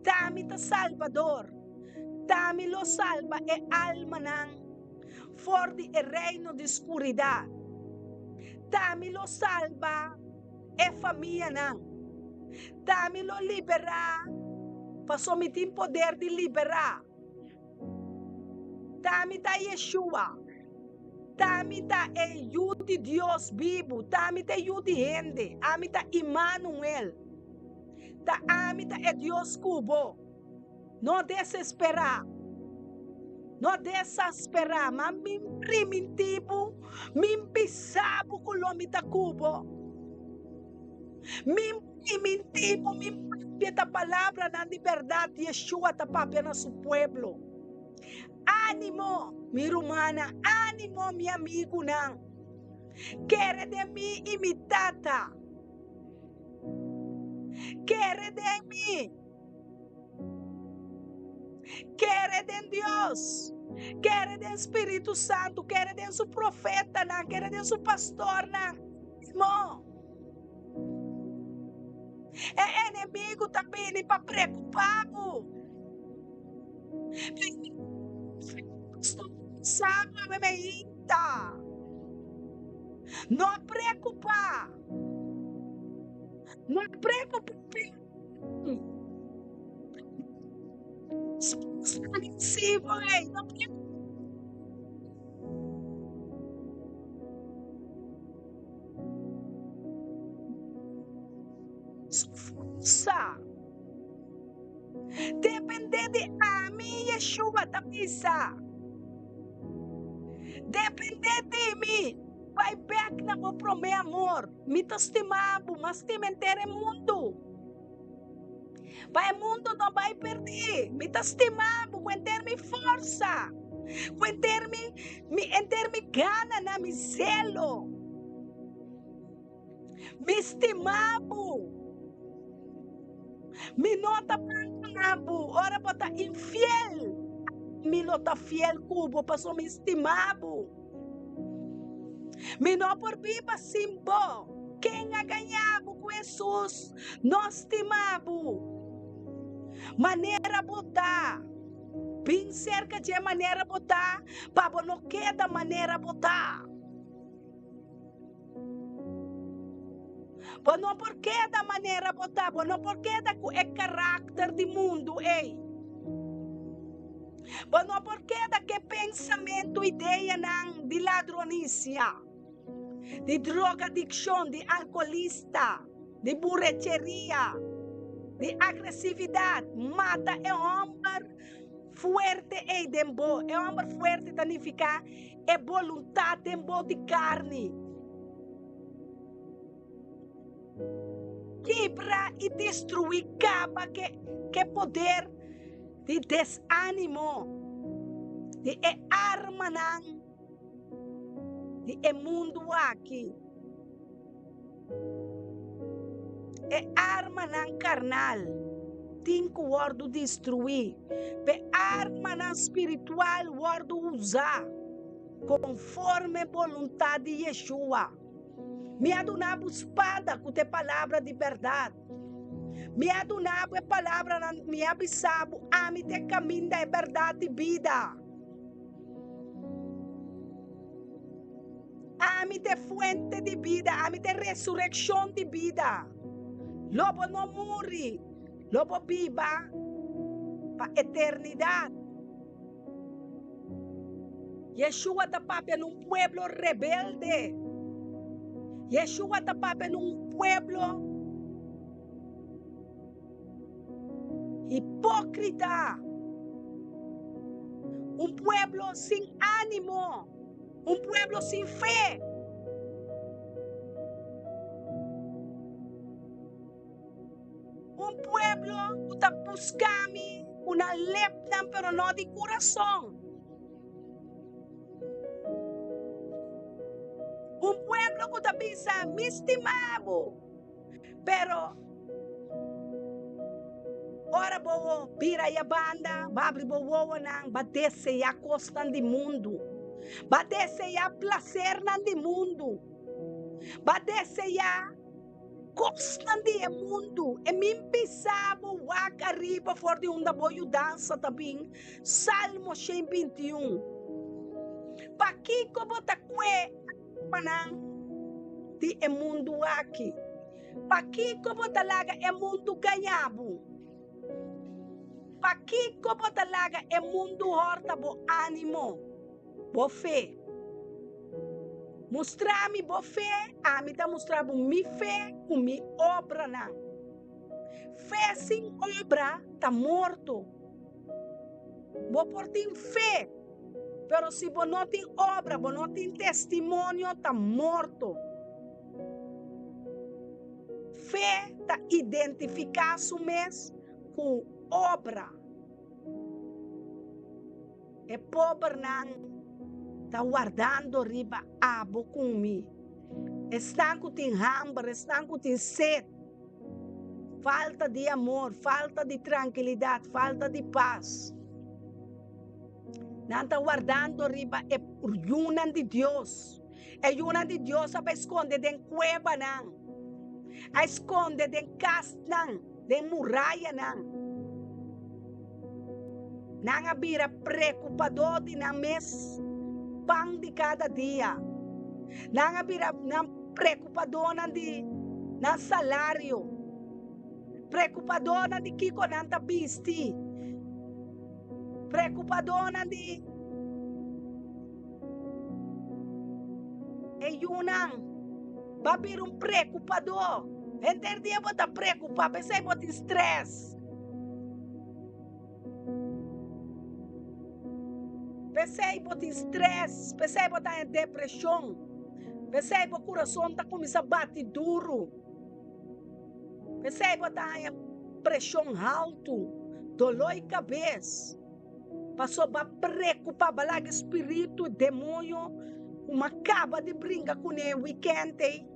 ta mi ta Salbador, ta mi lo salba e almanan for di e reino di skuridat, ta mi lo salba. e famianan. Ta mi lo liberá, paso mi tin poder di liberá. Ta mi ta Yeshua. Ta mi ta e Yu di Dios bibu. Ta mi ta e Yu di hende. Ami ta Immanuel. Ta ami ta e Dios ku bo. No desesperá. No desasperá, ma mi primintí bo, mi bisa bo ku lo mi ta ku bo. Mi primintí bo, mi papia ta palabranan di bèrdat Yeshua ta papia na su pueblo. Ánimo, mi rumannan, ánimo, mi amigunan. Kere den mi i mi Tata. Kere den mi. Kere den Dios, kere den Spiritu Santu, kere den su profetanan, kere den su pastornan. Mo. E enemigu ta bini pa preokupá bo. Sabe me inta. No preokupá. No preokupá. Sí, boy. No Forsa. Depende di ami, Yeshua ta bisa. Depende di mi. Bai bek na bo promé amor. Mi ta stima bo mas stima henter e mundu. Pa e mundu no bai perdí. Mi ta stima bo ku henter mi forsa, ku henter mi, mi henter mi gananan, mi zelo. Mi stima bo. Mi no ta perdona bo ora bo ta infiel. Mi lo ta fiel ku bo pasobra mi stima bo. Mi no por biba sin bo. Ken a gaña bo ku Hesus no stima bo? Manera bo ta, bin serka dje manera bo ta, pa bo no keda manera bo ta. Bo no por keda manera bo ta, bo no por keda ku e karakter di mundu ei. Bo no por keda ku e pensamentu, ideanan di ladronisia, di drogadikshon, di alkoholista, di burecheria, di agresividat. Mata e hòmber fuerte ei den bo. E hòmber fuerte ta nifiká e boluntat den bo di karni. Kibra i destruí kaba ke ke poder di desánimo di e armanan di e mundu aki. E armanan karnal tin ku wòrdu destruí, p'e armanan spiritual wòrdu usá konforme boluntat di Yeshua. Mi a duna bo spada ku ta e palabra di bèrdat. Mi a duna bo e palabranan, mi a bisa bo, Ami ta e kaminda, e bèrdat i bida. Ami ta e fuente di bida, ami ta e resurekshon di bida. Lo bo no muri, lo bo biba pa eternidat. Yeshua ta papia na un pueblo rebelde. Yeshua ta papia na un pueblo hipókrita. Un pueblo sin ánimo. Un pueblo sin fe. Un pueblo ku ta buska mi ku nan lepnan pero no di kurason. Un pueblo ku ta bisa, Mi stima bo, pero ora bo bira ya banda, bo abri bo wowonan, bo deseá kosnan di mundu, bo deseá plasernan di mundu, bo deseá. Kosnan di e mundu, e min bisa bo wak ariba for di unda bo yudansa ta bin, Salmo 121. Pakiko bo ta kue armanan di e mundu aki? Pakiko bo ta laga e mundu gaña bo? Pakiko bo ta laga e mundu hòrta bo ánimo? Bo fe. Mustra mi bo fe, ami ta mustra bo mi fe ku mi obranan. Fe sin obra ta morto. Bo por tin fe, pero si bo no tin obra, bo no tin testimonio, ta morto. Fe ta identifiká su mes ku obra. E pobernan ta wardando riba abo ku mi. Esnan ku tin hamber, esnan ku tin set, falta di amor, falta di trankilidat, falta di pas. Nan ta wardando riba e yunan di Dios. E yunan di Dios a bai skonde den kuebanan, a skonde den kasnan, den murayanan. Nan a bira preocupadó di nan mes pan di cada dia. Nan a bira nan preocupadónan di nan salario, preocupadónan di kiko nan ta bisti, preocupadónan di E yunan ba bira un preocupadó. Henter dia bo ta preocupa, p'esei bo tin stress. P'esei bo tin stress, p'esei bo ta den depresion, p'esei bo curason ta cuminsa bati duru, p'esei bo ta haña presion haltu, dolor di cabes. Pasobra preocupa bo laga e spiritu demoño cu mi a caba di bringa cune weekend ey.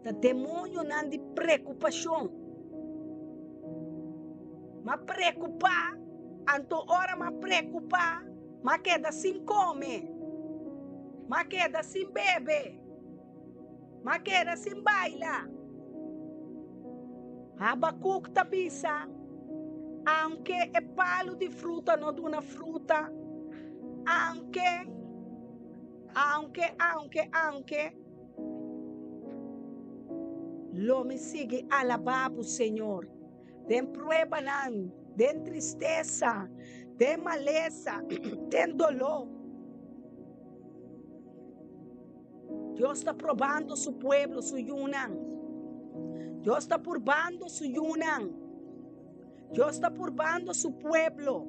Ta demoñonan di preocupacion. Mi a preocupa, anto ora mi a preocupa mi a keda sin come, mi a keda sin bebe. Ma keda sin baila. Habakuk ta bisa, Aunke e palu di fruta no duna fruta, aunke, aunke, aunke, aunke, lo mi sigui alabá bo, Señor. Den pruebanan, den tristesa, Den malesa, den doló. Dios ta probando su pueblo, su yunan. Dios ta purbando su yunan. Dios ta purbando su pueblo.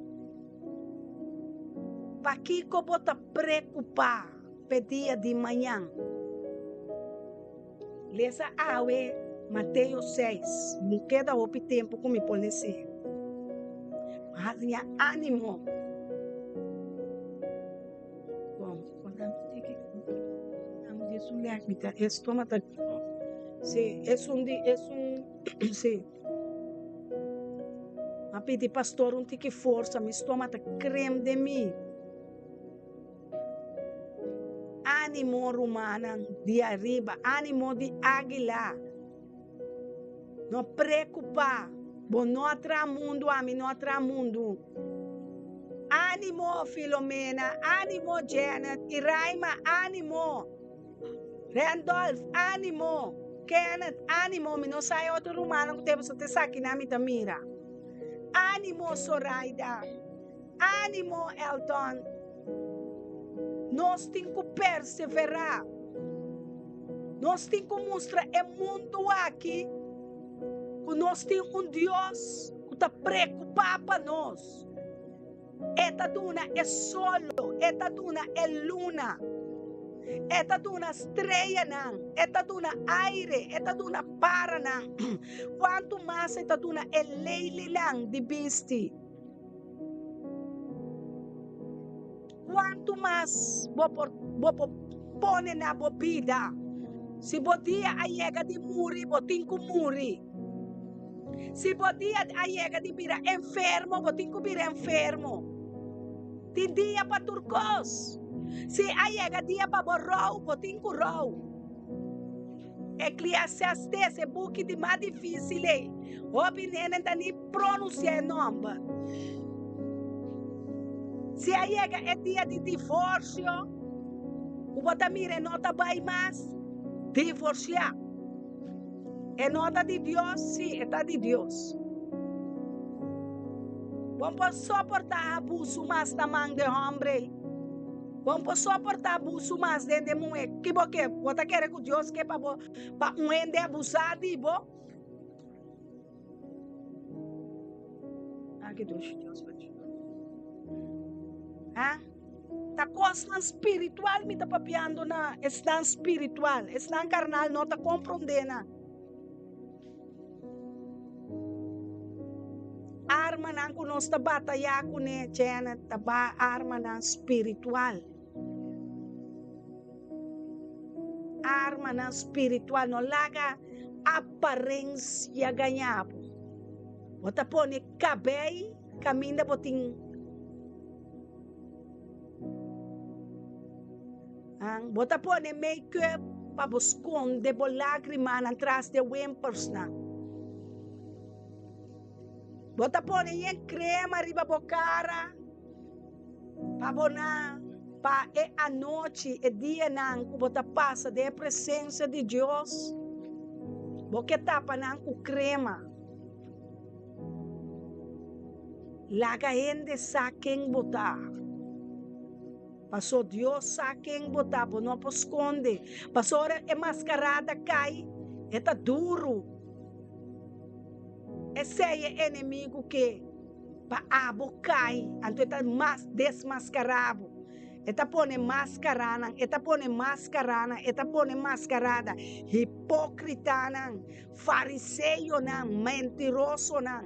Pakiko bo ta preokupá p'e dia di mañan? Lesa awe Mateo seis. No keda hopi tempu ku mi por les'é. Haña ánimo. Bon, Sí, es un di, es un, sí. A pidi pastor un tiki forsa, mi stoma ta krem den mi. Ánimo rumannan di ariba, ánimo di águila. No preokupá, bo no a traha mundu, ami no a traha mundu. Ánimo Filomena, ánimo Janet, Iraima, ánimo. Randolph, ánimo. Kenneth, ánimo. Mi no sa e otro rumannan ku ta pasobra ta esakinan mi ta mira. Ánimo Soraida. Ánimo Elton. Nos tin ku perseverá. Nos tin ku mustra e mundu aki ku nos tin un Dios ku ta preokupá pa nos. E ta duna e solo, e ta duna e luna, e ta duna streanan, e ta duna aire, e ta duna paranan. Kuantu mas e ta duna e leilinan di bisti. Kuantu mas bo por bo por pone na bo bida? Si bo dia a yega di muri, bo tin ku muri. Si bo dia a yega di bira enfermo, bo tin ku bira enfermo. Tin dia pa tur kos. Si a yega dia pa bo rou, bo tin ku rou. Eclesiastes, e buki di mas difícil ei. Hopi nenen ta ni pronuncia e nomber. Si a yega e dia di divorcio, ku bo ta mira e no ta bai mas, divorcia. E no ta di Dios? Sí, e ta di Dios. Bo por soporta abuso mas na man den hombre ei? Bo por soporta abuso mas den den muhé? Ki bo ke? Bo ta kere ku Dios ke pa bo pa un hende abusá di bo? Ah, ki dushi Dios pa dje. Ha? Ta kosnan spiritual mi ta papiando na esnan spiritual. Esnan karnal no ta komprondé nan. Armanan ku nos ta batayá kuné, Janet, ta ba armanan spiritual. Armanan spiritual. No laga aparensia gañá bo. Bo ta pone kabei kaminda bo tin. Bo ta pone make-up pa bo skonde bo lágrimanan tras di e wimpersnan. Bo ta pone yen krema riba bo kara pa bo na pa e anochi, e dianan ku bo ta pasa den e presensia di Dios, bo ke tapa nan ku krema. Laga hende sa ken bo ta. Paso Dios sa ken bo ta, bo no por skonde. Paso ora e maskarada kai, e ta duru. Esei e enemigu ke pa abo kai, anto e ta mas desmaskará bo. E ta pone maskaranan, e ta pone maskaranan, e ta pone maskarada. Hipókritanan, fariseonan, mentirosonan.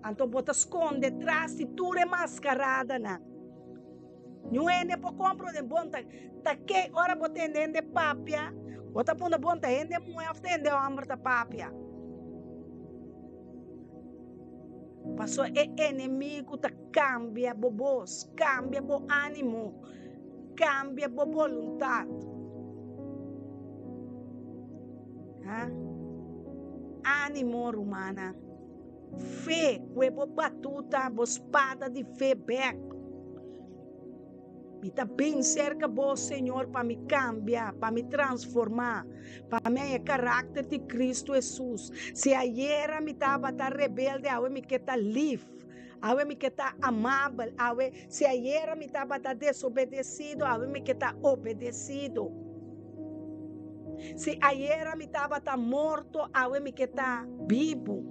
Anto bo ta skonde tras di tur e maskaradanan. Niun hende por kompronde bon ta ta ke ora bo tende hende papia, bo ta puntra bon ta hende muhé òf ta hende hòmber ta papia. Pasobra e enemigu ta kambia bo bos, kambia bo ánimo, kambia bo boluntat. Ha? Ánimo, rumannan. Fe, kue bo batuta, bo spada di fe bek. Mi ta bin serka bo, Señor, pa mi kambia, pa mi transformá, pa mi haña e karakter di Kristu Hesus. Si ayera mi tabata rebelde, awe mi ke ta lif, awe mi ke ta amabel, awe, si ayera mi tabata desobedesido, awe mi ke ta obedesido. Si ayera mi tabata morto, awe mi ke ta bibu.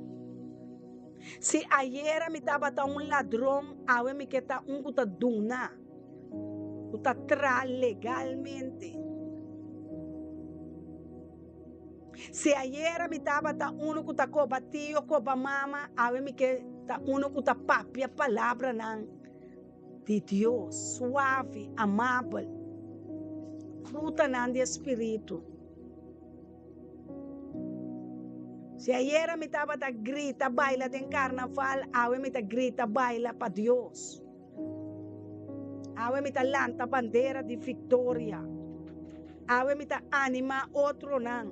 Si ayera mi tabata un ladron, awe mi ke ta un ku ta duna, ku ta traha legalmente. Si ayera mi tabata unu ku ta koba tio, koba mama, awe mi ke ta unu ku ta papia palabranan di Dios, suave, amabel, frutanan di e spiritu. Si ayera mi tabata grita baila den karnaval, awe mi ta grita baila pa Dios. Awe mi ta lanta bandera di viktoria. Awe mi ta animá otronan,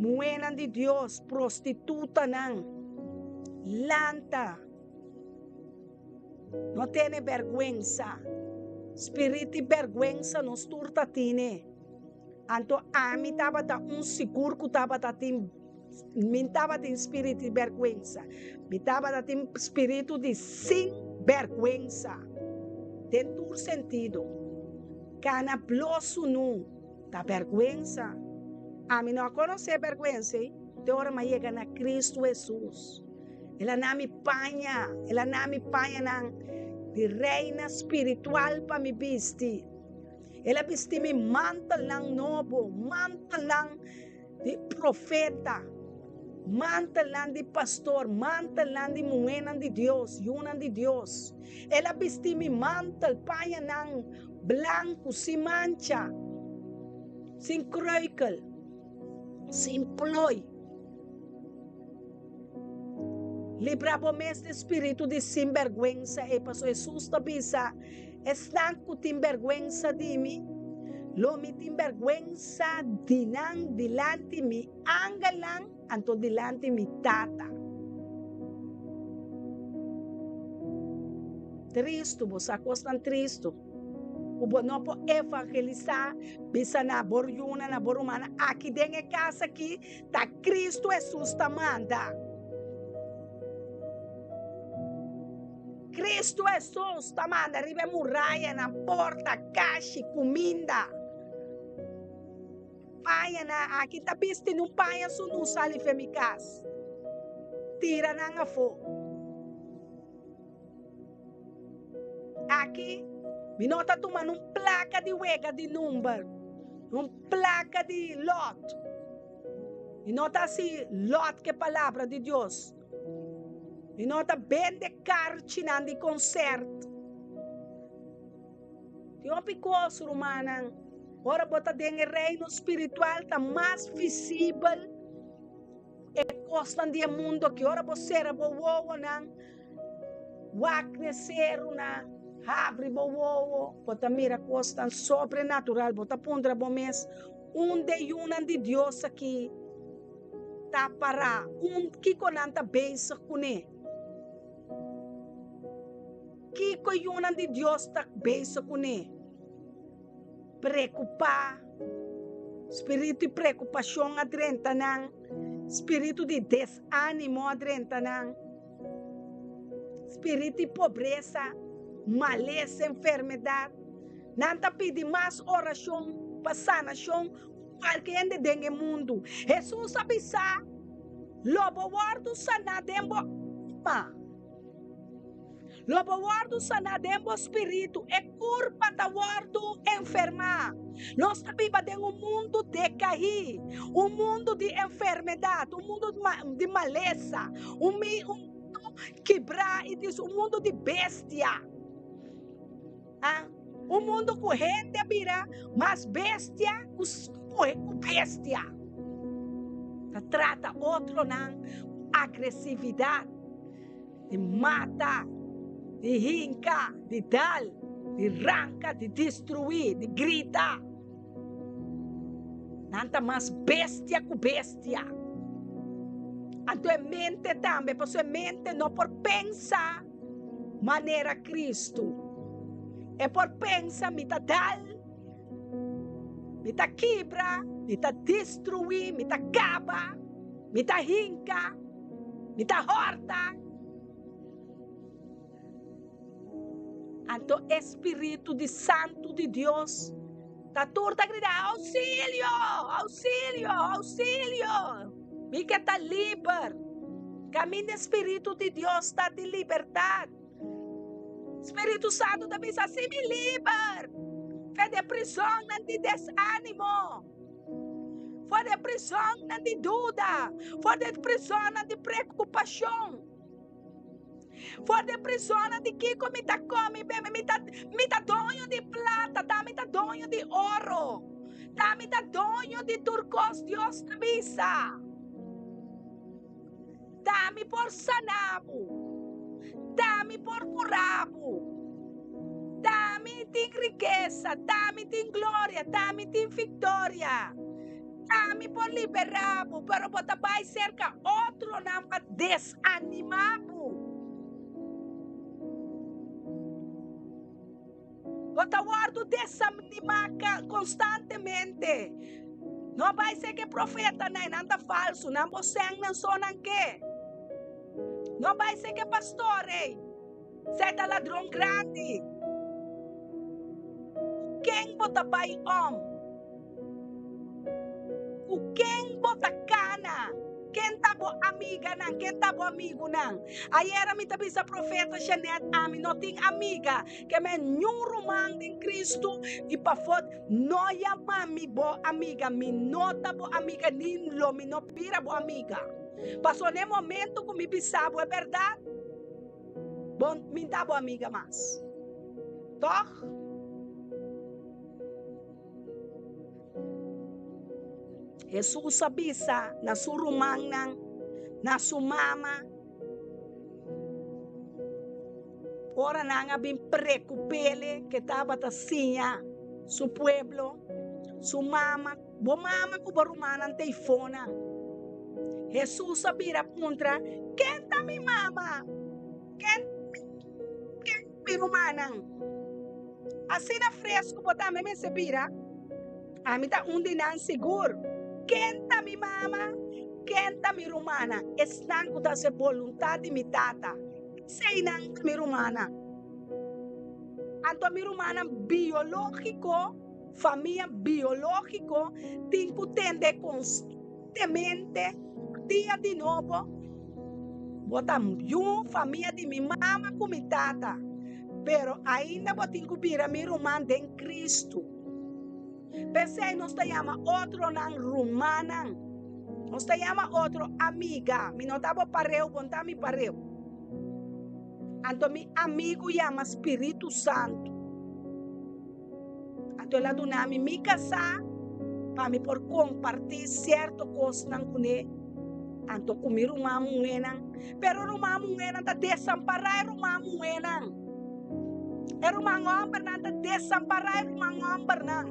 muhénan di Dios, prostitutanan, lanta. No tene bèrgwensa. Spirit di bèrgwensa nos tur ta tine. Anto ami tabata un sigur ku tabata tin, mi tabatin spiritu di bèrgwensa. Mi tabata tin spiritu di sin bèrgwensa den tur sentido. Kana blo sunu ta bèrgwensa. Ami no a konosé bèrgwensa ei te ora mi a yega na Kristu Hesus. El a na mi paña, el a na mi pañanan di reina spiritual pa mi bisti. El a bisti mi mantelnan nobo, mantelnan di profeta, mantelnan di pastor, mantelnan di muhénan di Dios, yunan di Dios. El a bisti mi mantel, pañanan blanku, sin mancha, sin kruikel, sin plooi. Libra bo mes di spiritu di sinbèrgwensa ei, pasobra Hesus ta bisa, Esnan ku tin bèrgwensa di mi, lo mi tin bèrgwensa di nan dilanti mi angelnan, anto dilanti mi Tata. Tristu, bo sa kosnan tristu ku bo no por evangelisá, bisa na bo yunan, na bo rumannan, aki den e kas aki, Ta Cristo Hesus ta manda. Cristo Hesus ta manda riba e murayanan, porta, kashi, kuminda. Pañanan aki ta bisti nun paña sunu sali fe mi kas. Tira nan afó. Aki mi no ta tuma nun plaka di wega di number, nun plaka di lot. Mi no ta hasi lot ku e palabra di Dios. Mi no ta bende karchinan di konsèrt. Tin hopi kos, rumannan, ora bo ta den e reino spiritual ta mas visibel. E kosnan di e mundu aki, ora bo sera bo wowonan, wak n'e serunan, habri bo wowo, bo ta mira kosnan sobrenatural. Bo ta puntra bo mes, Unda e yunan di Dios aki ta pará? Un, kiko nan ta bezig kuné? Kiko e yunan di Dios ta bezig kuné? Preokupá, spiritu di preokupashon a drenta nan, spiritu di desánimo a drenta nan, spiritu di pobresa, malesa, enfermedat. Nan ta pidi mas orashon pa sanashon ku kualke hende den e mundu. Hesus a bisa, Lo bo wòrdu saná den bo alma. Lo bo wòrdu saná den bo spiritu, e kurpa ta wòrdu enfermá. Nos ta biba den un mundu dekaí, un mundu di enfermedat, un mundu di malesa, un mundu kibrá i dis, un mundu di bestia. Un mundu ku hende a bira mas bestia ku bestia. Ta trata otronan ku agresividat. Di mata, di hinka, di dal, di ranka, di destruí, di grita. Nan ta mas bestia ku bestia. Anto e mente tambe, pasobra e mente no por pensa manera Kristu. E por pensa, Mi ta dal, mi ta kibra, mi ta destruí, mi ta kaba, mi ta hinka, mi ta hòrta. Anto e spiritu di santu di Dios ta tur ta grita, Ousilio! Ousilio! Ousilio! Mi ke ta liber! Kaminda e spiritu di Dios ta tin libertat. Spiritu Santu ta bisa, Si mi liber for di e prisonnan di desanimo, for di e prisonnan di duda, for di e prisonnan di preokupashon, for di e prisonnan di kiko mi ta kome i bebe, mi ta, mi ta doño di plata, ta mi ta doño di oro, ta mi ta doño di tur kos, Dios ta bisa. Ta mi por sana bo. Ta mi por cura bo. Ta mi tin rikesa. Ta mi tin gloria. Ta mi tin victoria. Ta mi por libera bo, pero bo ta bai cerca otronan pa desanima bo. Bo ta wòrdu desanimá konstantemente. No bai ser ku e profetanan ei nan ta falsu, nan bo sènnan so nan ke. No bai ser ku e pastor ei, esei ta ladron grandi. Ku ken bo ta bai om? Ku ken bo ta kana? Ken ta bo amiganan? Ken ta bo amigunan? Ayera mi ta bisa Profeta Jeanette, ami no tin amiga, ke men niun ruman den Cristo i pafó no yama mi bo amiga. Mi no ta bo amiga ni lo mi no bira bo amiga. Pasobra na e momento ku mi bisa bo e bèrdat, bo mi ta bo amiga mas. Tòg? Hesus a bisa na su rumannan, na su mama, ora nan a bin prekup'el ke tabata siña su pueblo, su mama, Bo mama ku bo rumannan ta ifona. Hesus a bira puntra, Ken ta mi mama? Ken ta mi rumannan? Asina fresku bo tambe mester bira. Ami ta un di nan sigur. Ken ta mi mama? Ken ta mi rumannan? Esnan ku ta hasi boluntat di mi Tata, eseinan ta mi rumannan. Anto mi rumannan biológiko, famia biológiko, tin ku tende konstantemente dia di nobo, Bo ta yu famia di mi mama ku mi tata, pero ainda bo tin ku bira mi ruman den Kristu. P'esei nos ta yama otronan rumannan. Nos ta yama otro amiga. Mi no ta bo pareu, bo no ta mi pareu. Anto mi amigu yama Spiritu Santu. Anto el a duna mi mi kasá pa mi por kompartí sierto kosnan kuné, anto ku mi ruman muhénan. Pero ruman muhénan ta desampará e ruman muhénan. E ruman hòmbernan ta desampará e ruman hòmbernan.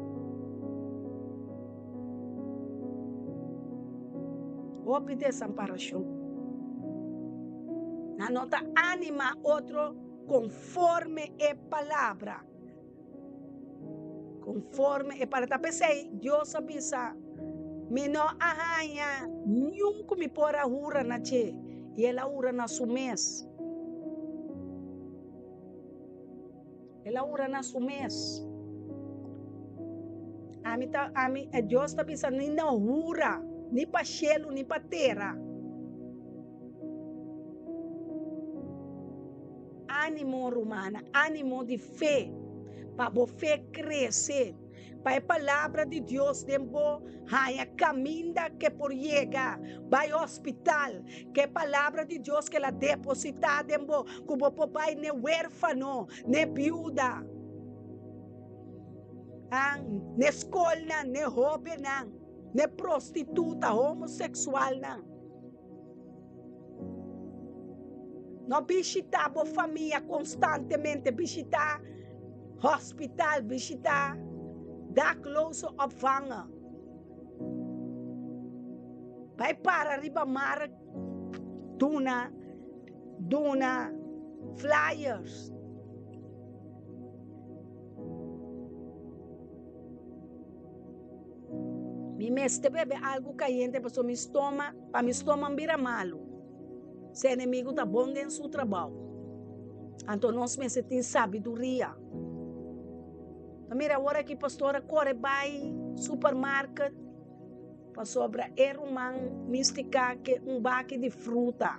Hopi desamparashon. Nan no ta animá otro konforme e palabra. Konforme e palabra. Ta p'esei Dios a bisa, Mi no a haña niun ku mi por a hura na dje, i el a hura na su mes. El a hura na su mes. Ami ta, ami, e Dios ta bisa ni no hura, ni pa shelu ni pa tera. Ánimo, rumana, ánimo di fe, pa bo fe krese, pa e palabra di Dios den bo haña kaminda ke por yega bai hospital, ke e palabra di Dios ke el a depositá den bo, ku bo por bai n'e wérfano, n'e biuda, n'e skolnan, n'e hóbennan, n'e prostituta, homoseksualnan. No bishitá bo famia konstantemente, bishitá hospital, bishitá dakloze opvangen. Bai para riba mark duna duna flyers. Mi mester bebe algu kayente pasobra mi stoma, pa mi stoma bira malu. Se enemigu ta bon den su trabou. Anto nos mester tin sabiduria. Ta mira awor aki pastor a kore bai supermarket pasobra e ruman mistica ke un baki di fruta.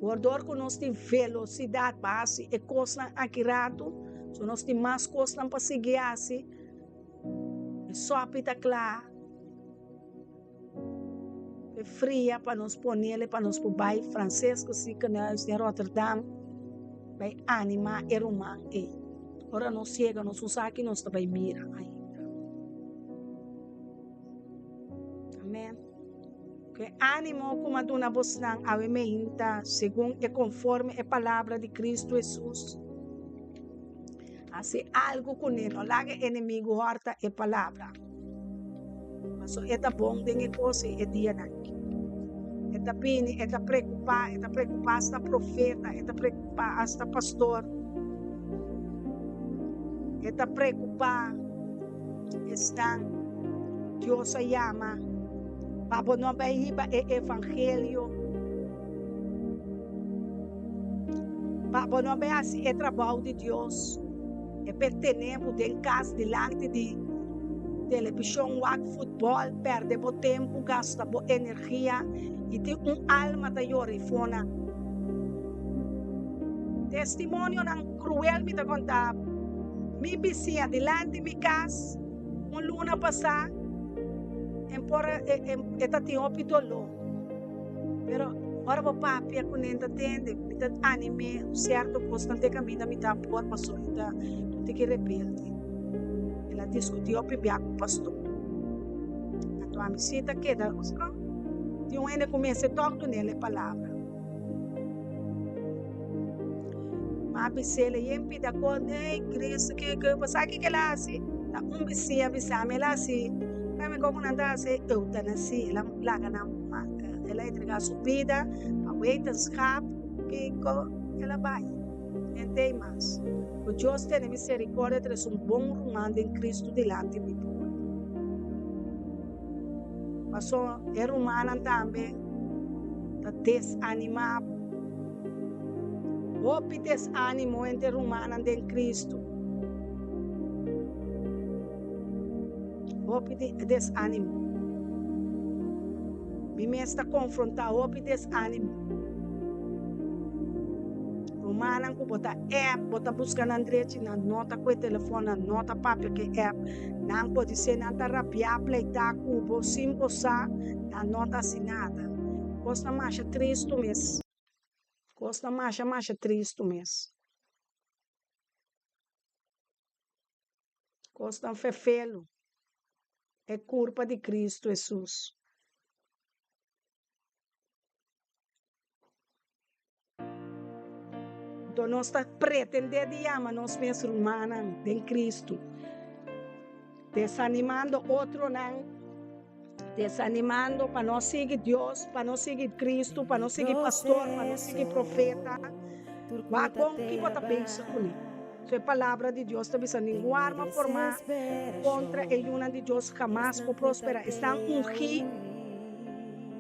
Awor dor ku nos tin velosidat pa hasi e kosnan aki ratu, so nos tin mas kosnan pa sigui hasi. E sopi ta kla. E fria pa nos ponele pa nos por bai Francesco Ziekenhuis den Rotterdam bai anima e ruman ei. Ora nos yega nos no sa ki nos ta bai mira ainda. Amen. Ku e animo ku mi a duna bosnan awe meinta segun e konforme e palabra di Cristo Jesus. Hasi algu kuné, no laga e enemigu hòrta e palabra. Pasobra e ta bon den e kos ei e dianan. E ta bini, e ta preokupá, e ta preokupá asta profeta, e ta preokupá asta pastor, e ta preokupá esnan Dios a yama pa bo no bai hiba e evangelio. Pa bo no bay haci e trabao di Dios, e pe tene bo den cas dilanti di television wak futbol, perde bo tempo, gasta bo energia y tin un alma ta yora y fona. Testimonionan cruel mi ta conta bo. Mi bisiña dilanti mi cas un luna pasa en por e ta tin hopi dolor. Pero ora bo papia ku nan ta tende, mi ta anim'é un sierto kosnan te kaminda mi ta por pasobra e ta un tiki rebelde. El a diskutí hopi bia ku pastor. Anto ami sí ta keda, tin un hende ku mester tòg dun'el e palabra. Ma bis'el, yen pida kon, ey Cristo ke ke bo sa kiko el a hasi? Ta un bisiña bisa mi, el a hasi, kami kon ku nan ta hasi eutanasi, el a laga nan el a entrega su bida pa wetenschap, kiko el a bai, hende ei mas. Ku Dios tene misericordia tres un bon ruman den Cristo dilanti mi porta. Paso e rumannan tambe ta desanimá bo. Hopi desánimo entre rumannan den Cristo. Hopi desánimo. Mi mes ta konfrontá hopi desánimo. Rumannan ku bo ta app, bo ta buska nan drechi, nan no ta ku e telefòn, nan no ta papia ku e app. Nan podisé nan ta rabiá, pleitá ku bo sin bo sa, nan no ta hasi nada. Kos ta masha tristu mes. Kos ta masha masha tristu mes. Kos ta fefelu. E kurpa di Kristu Hesus. Anto nos ta pretendé di yama nos mes rumannan den Kristu, desanimando otronan, desanimando pa no sigui Dios, pa no sigui Kristu, pa no sigui pastor, pa no sigui profeta. Wak bon ki bo ta pensa kuné. So e palabra di Dios ta bisa, Ningun arma formá kontra e yunan di Dios hamas por prosperá. Esnan ungí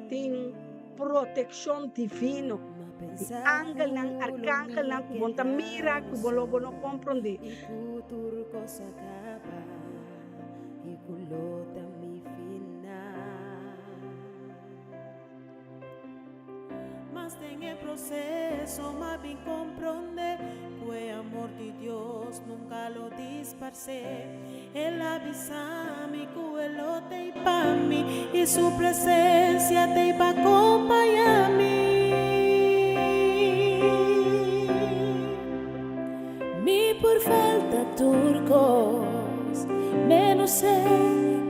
tin protekshon divino di angelnan, arkangelnan ku bo no ta mira, ku bo lo bo no komprondé. Mas den e proseso m'a bin komprondé ku e amor di Dios nunka lo disparsé. El a bisa mi ku e lo t'ei pa mi i su presensia t'ei pa kompañá mi. Mi por falta tur kos, menos e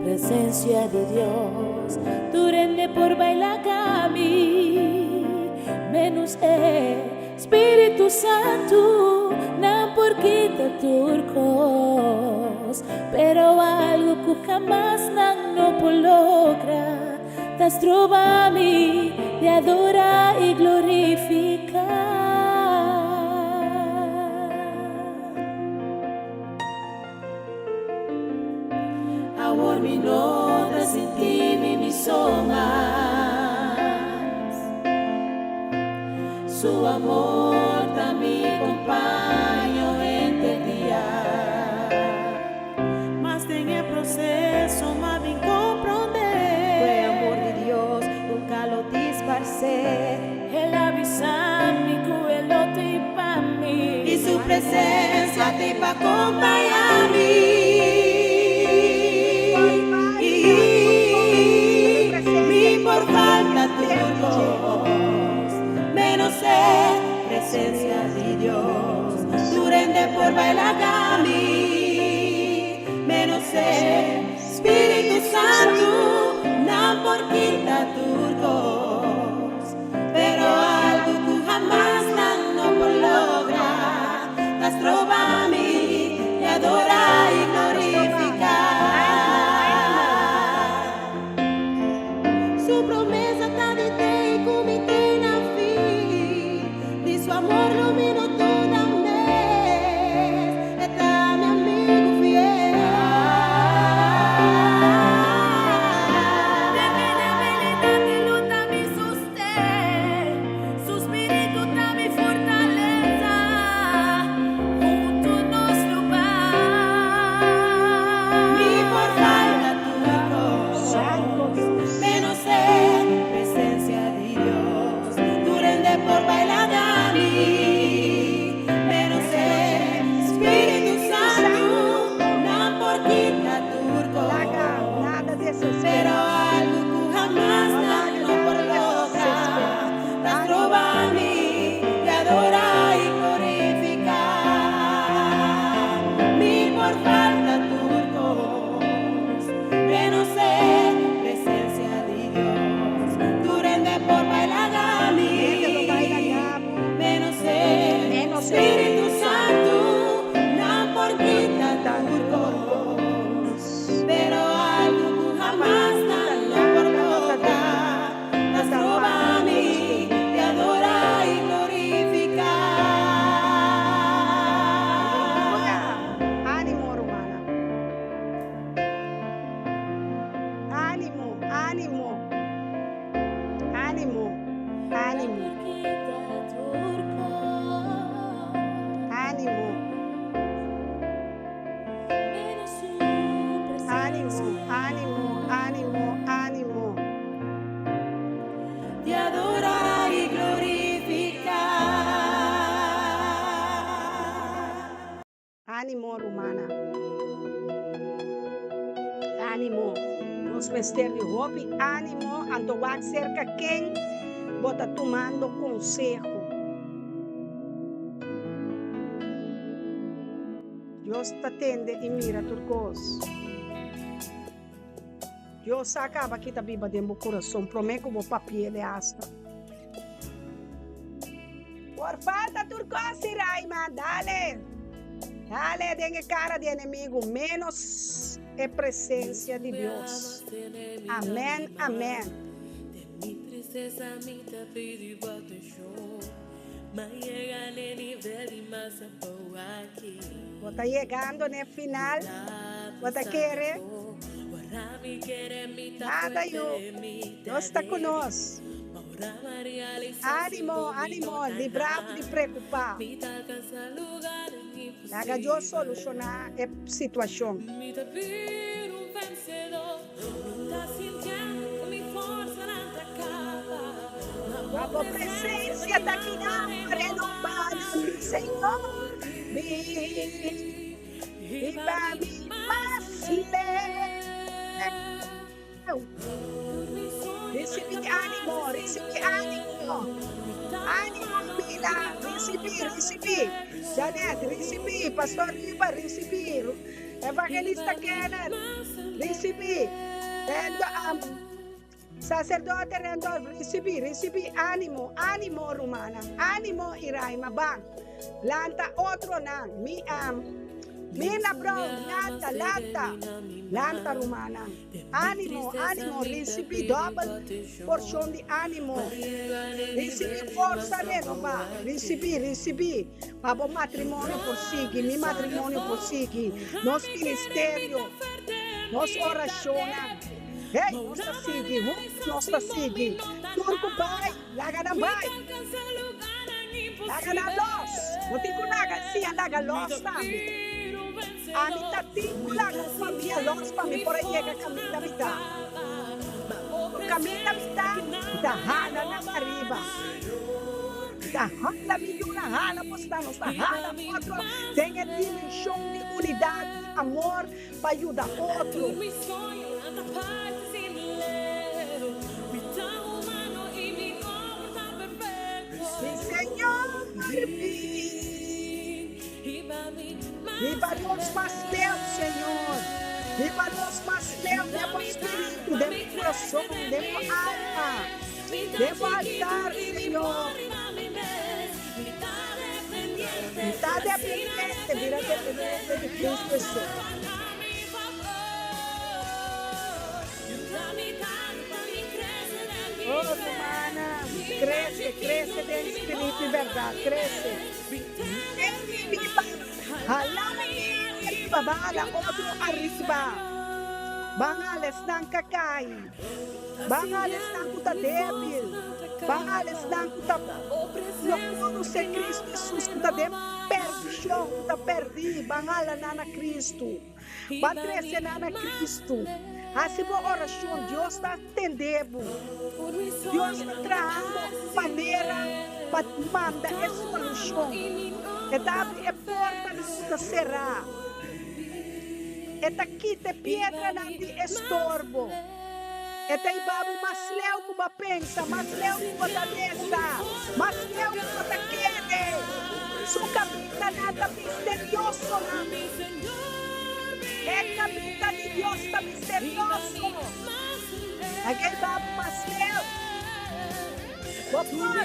presensia di Dios. Tur hende por baila ka mi, menos e Spiritu Santu. Nan por kita tur kos, pero algu ku hamas nan no por logra ta stroba mi di adora i glorifiká. Awor mi no ta sinti. Su amor ta mi kompaño henter dia. Mas den e proseso m'a bin komprondé. Ku e amor di Dios nunka lo disparsé. El a bisa mi ku e lo t'ei pa mi. I su presensia t'ei pa kompañá mi. Mi por falta tur kos, menos e presensia di Dios. Tur hende por bai laga mi, menos e Spiritu Santu. Nan por kita tur kos, pero algu ku hamas nan no por logra, ta stroba mi di adorá i glorifiká. Su promesa ta di te i ku mi te na fin. Di su amor lo mi no duda mes. E ta mi amigu fiel. Den mi debilidat e lo ta mi sosten. Su spiritu ta mi fortalesa. Huntu nos lo bai. Mi por falta tur kos, Santo Dios. menos e presensia di Dios. Tur hende por bai laga mi, menos e Spiritu Santu. Nan por kita tur Laga kos, nada pero desesperá. Algu ku hamas No nan laga no por nada logra, desesperá. ta Ánimo. stroba mi di adorá i glorifiká. Mi por falta tur kos, menos e presensia di Dios. Tur hende por bai laga mi, Hende lo bai laga bo. menos e Menos e Spiritu Spiritu Santu. Nan por kita Kita tur tur kos, kos. pero algu ku hamas nan no por logra, ta stroba mi di adorá i glorifiká. Aleluya. Ánimo, rumannan. Ánimo, ánimo. Ánimo, ánimo, Nan por kita tur kos. Ánimo, Menos su ánimo, presensia. Ánimo, ánimo, ánimo. Di adorá i glorifiká. Ánimo, rumannan. Ánimo. Nos mester di hopi ánimo, anto wak serka ken bo ta tumando konseho. Dios ta tende i mira tur kos. Dios sa kaba kiko ta biba den bo kurason, promé ku bo papi'é asta. Por falta tur kos, Iraima, dale. Dale den kara di enemigu, menos e presensia di Dios. Amèn, amèn. Mi tristesa mi ta pidi atenshon. M'a yega na nivel di mas aki. Bo ta yegando na final. Bo ta kere. Nada yo. Dios ta ku nos. Ánimo, ánimo, libra di preokupá. Laga Dios solushoná e situashon. Mi ta bira un vensedó, mi ta sintiendo ku mi forsanan ta kaba. Ma presensia ta aki renobá, Señor. Biba mi mas leu. Risibí ánimo, risibí ánimo. Ánimo, Mila, risibí, risibí. Janet, risibí. Pastor Riba, risibí. Evangelista Kenneth, risibí. Rendo, Saserdote Randolph, risibí, risibí. Ánimo, ánimo, rumannan. Ánimo, Iraima, ban. Lanta otronan. Mi Mirna Brown, lanta, lanta. Lanta, rumannan. Ánimo, ánimo, risibí dòbel porshon di ánimo. Risibí forsa renobá. Risibí, risibí. Pa bo matrimonio por sigui, mi matrimonio por sigui. Nos ministerio, nos orashon. Hey, nos ta sigui, nos ta sigui. Tur ku bai, laga nan bai. Laga nan lòs. Bo tin ku laga, siña laga lòs tambe. Ami ta tin ku laga un famia lòs pa mi por a yega kaminda mi ta. Kaminda mi ta, mi ta hala nan ariba. Mi ta hala mi yunan, hala bosnan, nos ta hala otro den e dimenshon di unidat i amor pa yuda otro. Mi Señor bin. Hiba nos mas leu, Señor. Hiba nos mas leu den bo spiritu, den bo kurason, den bo alma, den bo altar, Señor. Mi ta dependiente, bira dependiente di Cristo Hesus. Oh, rumannan, crece, crece den spiritu y berdad, crece. Hala ariba, ban hala otro ariba. Ban hala esnan ka kai, ban hala esnan ku ta debil, ban hala esnan ku ta no konosé Kristu Hesus, ku ta den perdishon, ku ta pèrdí, ban hala nan na Kristu. Ban trese nan na Kristu. Hasi bo orashon, Dios ta tende bo. Dios ta trahando manera pa manda e solushon. E ta abri e portanan ku ta será. E ta kita e piedranan di estorbo. E ta hiba bo mas leu ku bo a pensa, mas leu ku bo ta resa, mas leu ku bo ta kere. Su kamindanan ta misteriosonan. E kaminda di Dios ta misterioso. A ke hiba bo mas leu. Bo por,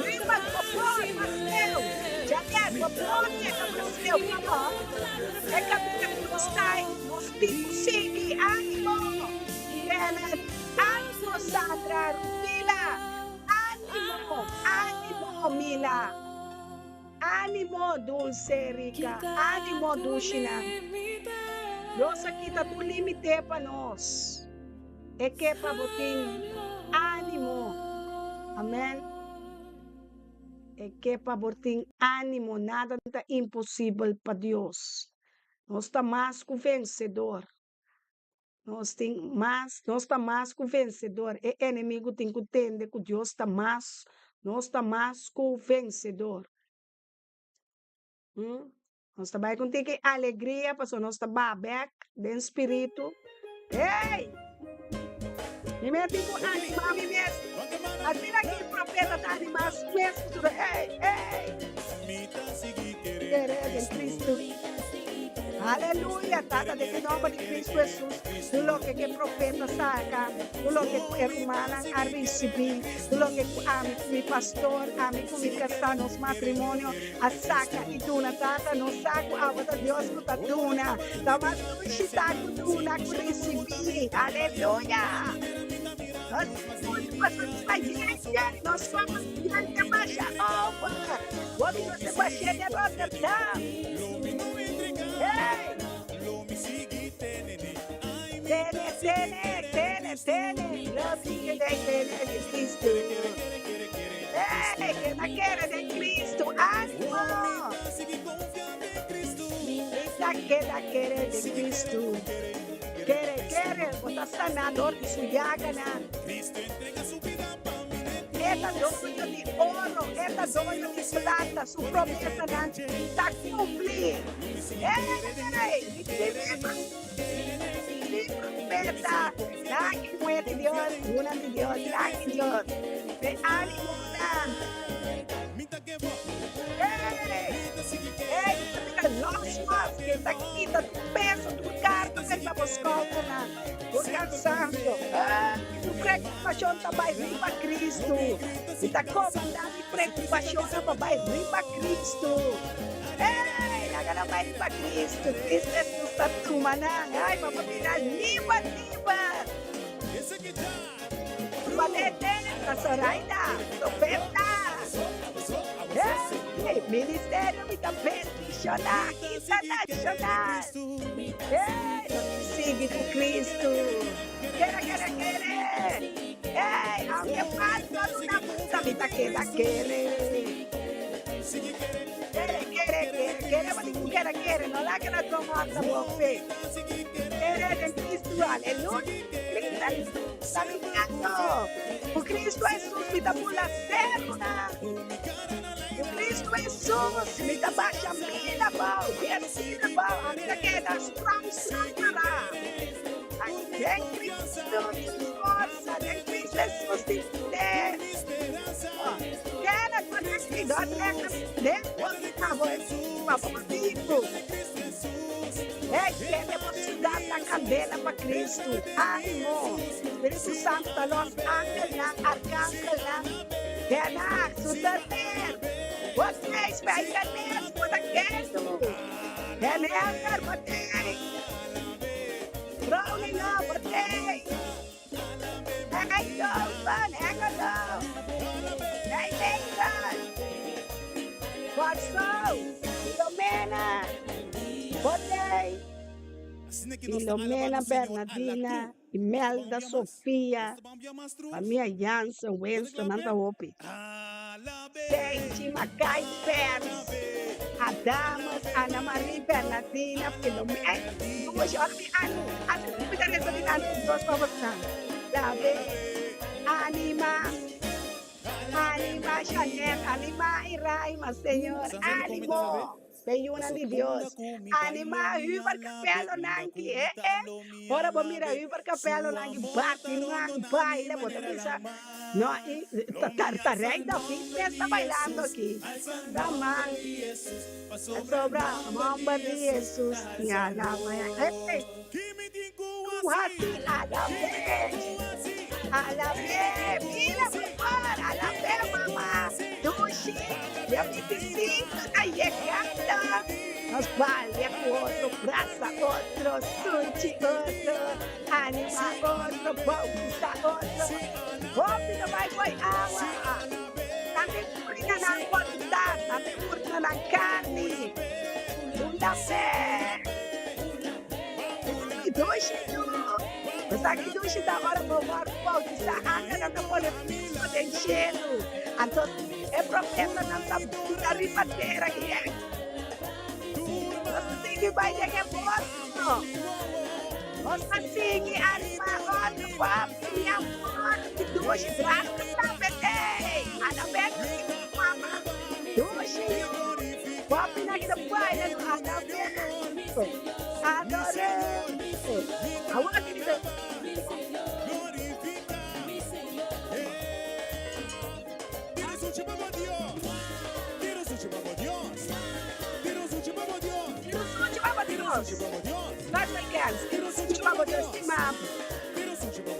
riba bo por mas leu. Janet, bo por yega mas leu, come on. E kaminda ku nos ta ei, nos tin ku sigui. Ánimo, Kenneth. Ánimo, Sandra, Rufila. Ánimo, ánimo, Mila. Ánimo, Dulce, Rica. Ánimo, Dushinan. Dios a kita tur límite pa nos. E ke pa bo tin ánimo. Amèn. E ke pa bo tin ánimo. Nada ta imposibel pa Dios. Nos ta mas ku vensedor. Nos tin mas, nos ta mas ku vensedor. E enemigu tin ku tende ku Dios ta mas, nos ta mas ku vensedor. Nos ta bai ku un tiki alegria pasobra nos ta baha bek den spiritu. Hey! Mi mes tin ku animá mi mes. Asina ki e profeta ta animá su mes pasobra hey, hey! Kere den Cristo. Aleluya! Tata, den e nomber di Cristo Hesus, tur loke ku e profeta saka, tur loke ku e rumannan a risibí, tur loke ku ami ku mi pastor, ami ku mi kasá, nos matrimonio, A saka i duna Tata, nos sa ku abo ta Dios ku ta duna. Ta mas dushi ta ku duna ku risibí. Aleluya! Nos paso ta yen yen, nos fama yen te masha over. Hopi nos te bashé den Rotterdam. Hey! Tene, tene, tene, tene. Lo sigui den tene di Cristo. Hey, keda kere den Cristo. Ánimo! Mi ta keda kere den Cristo. Kere, kere, bo ta saná dor di su yaganan. E ta doño di oro, e ta doño di plata, su promesanan ta cumpli. Hey, mi Mi profeta, danki muher di Dios, yunan di Dios, danki Dios. Te animo nan. Hey, hey, ta bira los mas, ke ta kita tur peso, tur karga ku riba bo skoudernan, tur kansansio. Tur preokupashon ta bai riba Kristu. Mi ta komandá mi preokupashonnan pa bai riba Kristu. Hey, laga nan bai riba Cristo. Cristo Jesus ta tuma nan. Ay, pa bo bira liber, liber. Valete, ta Zoraida, profeta. Hey, ministerio mi ta bendiciona internacional. Hey, nos ta sigui cu Cristo. Kere, kere, kere. Hey, aunke falta luna, mi ta keda kere. Keda kere, no laga ladron hòrta bo fe. Kere den Kristu, aleluya! Kristu Hesus ta mirando. Ku Kristu Hesus mi ta bula serunan. Ku Kristu Hesus mi ta basha mil abou, dies mil abou. Ami ta keda strong, strong pará. Den Kristu tin forsa, den Kristu Hesus tin poder. Keda ku aki, no treka den bo pa bo pa bo bibu. Hey, kende bo siudat na kandela pa Kristu. Animo! Spiritu Santu ta los angelnan, arkangelnan, Den Haag, Zoetermeer, Botei, Spijkenisse, bo ta kendu. Den Helder, Botei. Groningen, Botei. Eindhoven, Hengelo, Nijmegen, Kòrsou, Filomena, Botei, Filomena Bernadina, Imelda Sofia, famia Jansen, Winston, nan ta hopi. Tenchi, Makai, Pers, Adamus, Ana Marie, Bernadina, Filomena, ey, dushi, ora mi anu, anu mi ta resa dilanti di Dios pa boso. David, Anima, Anima, Chanel, Anima y Raima, Señor, animo. Pe yunan di Dios. Animá Hubert Capellonan ki e e. Ora bo mira Hubert Capellonan ki bati man baila bo ta bisa no i ta ta rei David mes ta bailando aki. Ta man pasobra nomber di Jesus tin alaba e. Ku hasi alab'é alab'é mira por favor alab'é mama dushi dia 25 ta yegando nos balia ku otro brasa otro sunchi otro anima otro bautisa otro hopi ta bai boy awa nan tin urina nan boluntad nan tin urina nan carni un fe. Dushi no. Bo sa ki dushi ta ora bo wòrdu boutisá, angelnan ta pone piso den shelu. Anto e profetanan ta bula riba tera ki Nos ta sigui bai den e boto. Nos ta sigui animá otro papi, mi amor, ki dushi draska tambe t'ei. Alabes ta sigui ku mama. Dushi yu. Papinan ki ta baila no alabes. Adoré. Awor ki mi ta. Tira suchi pa bo Dios. Not my cans. Tira suchi pa bo Dios stima bo. Tira suchi pa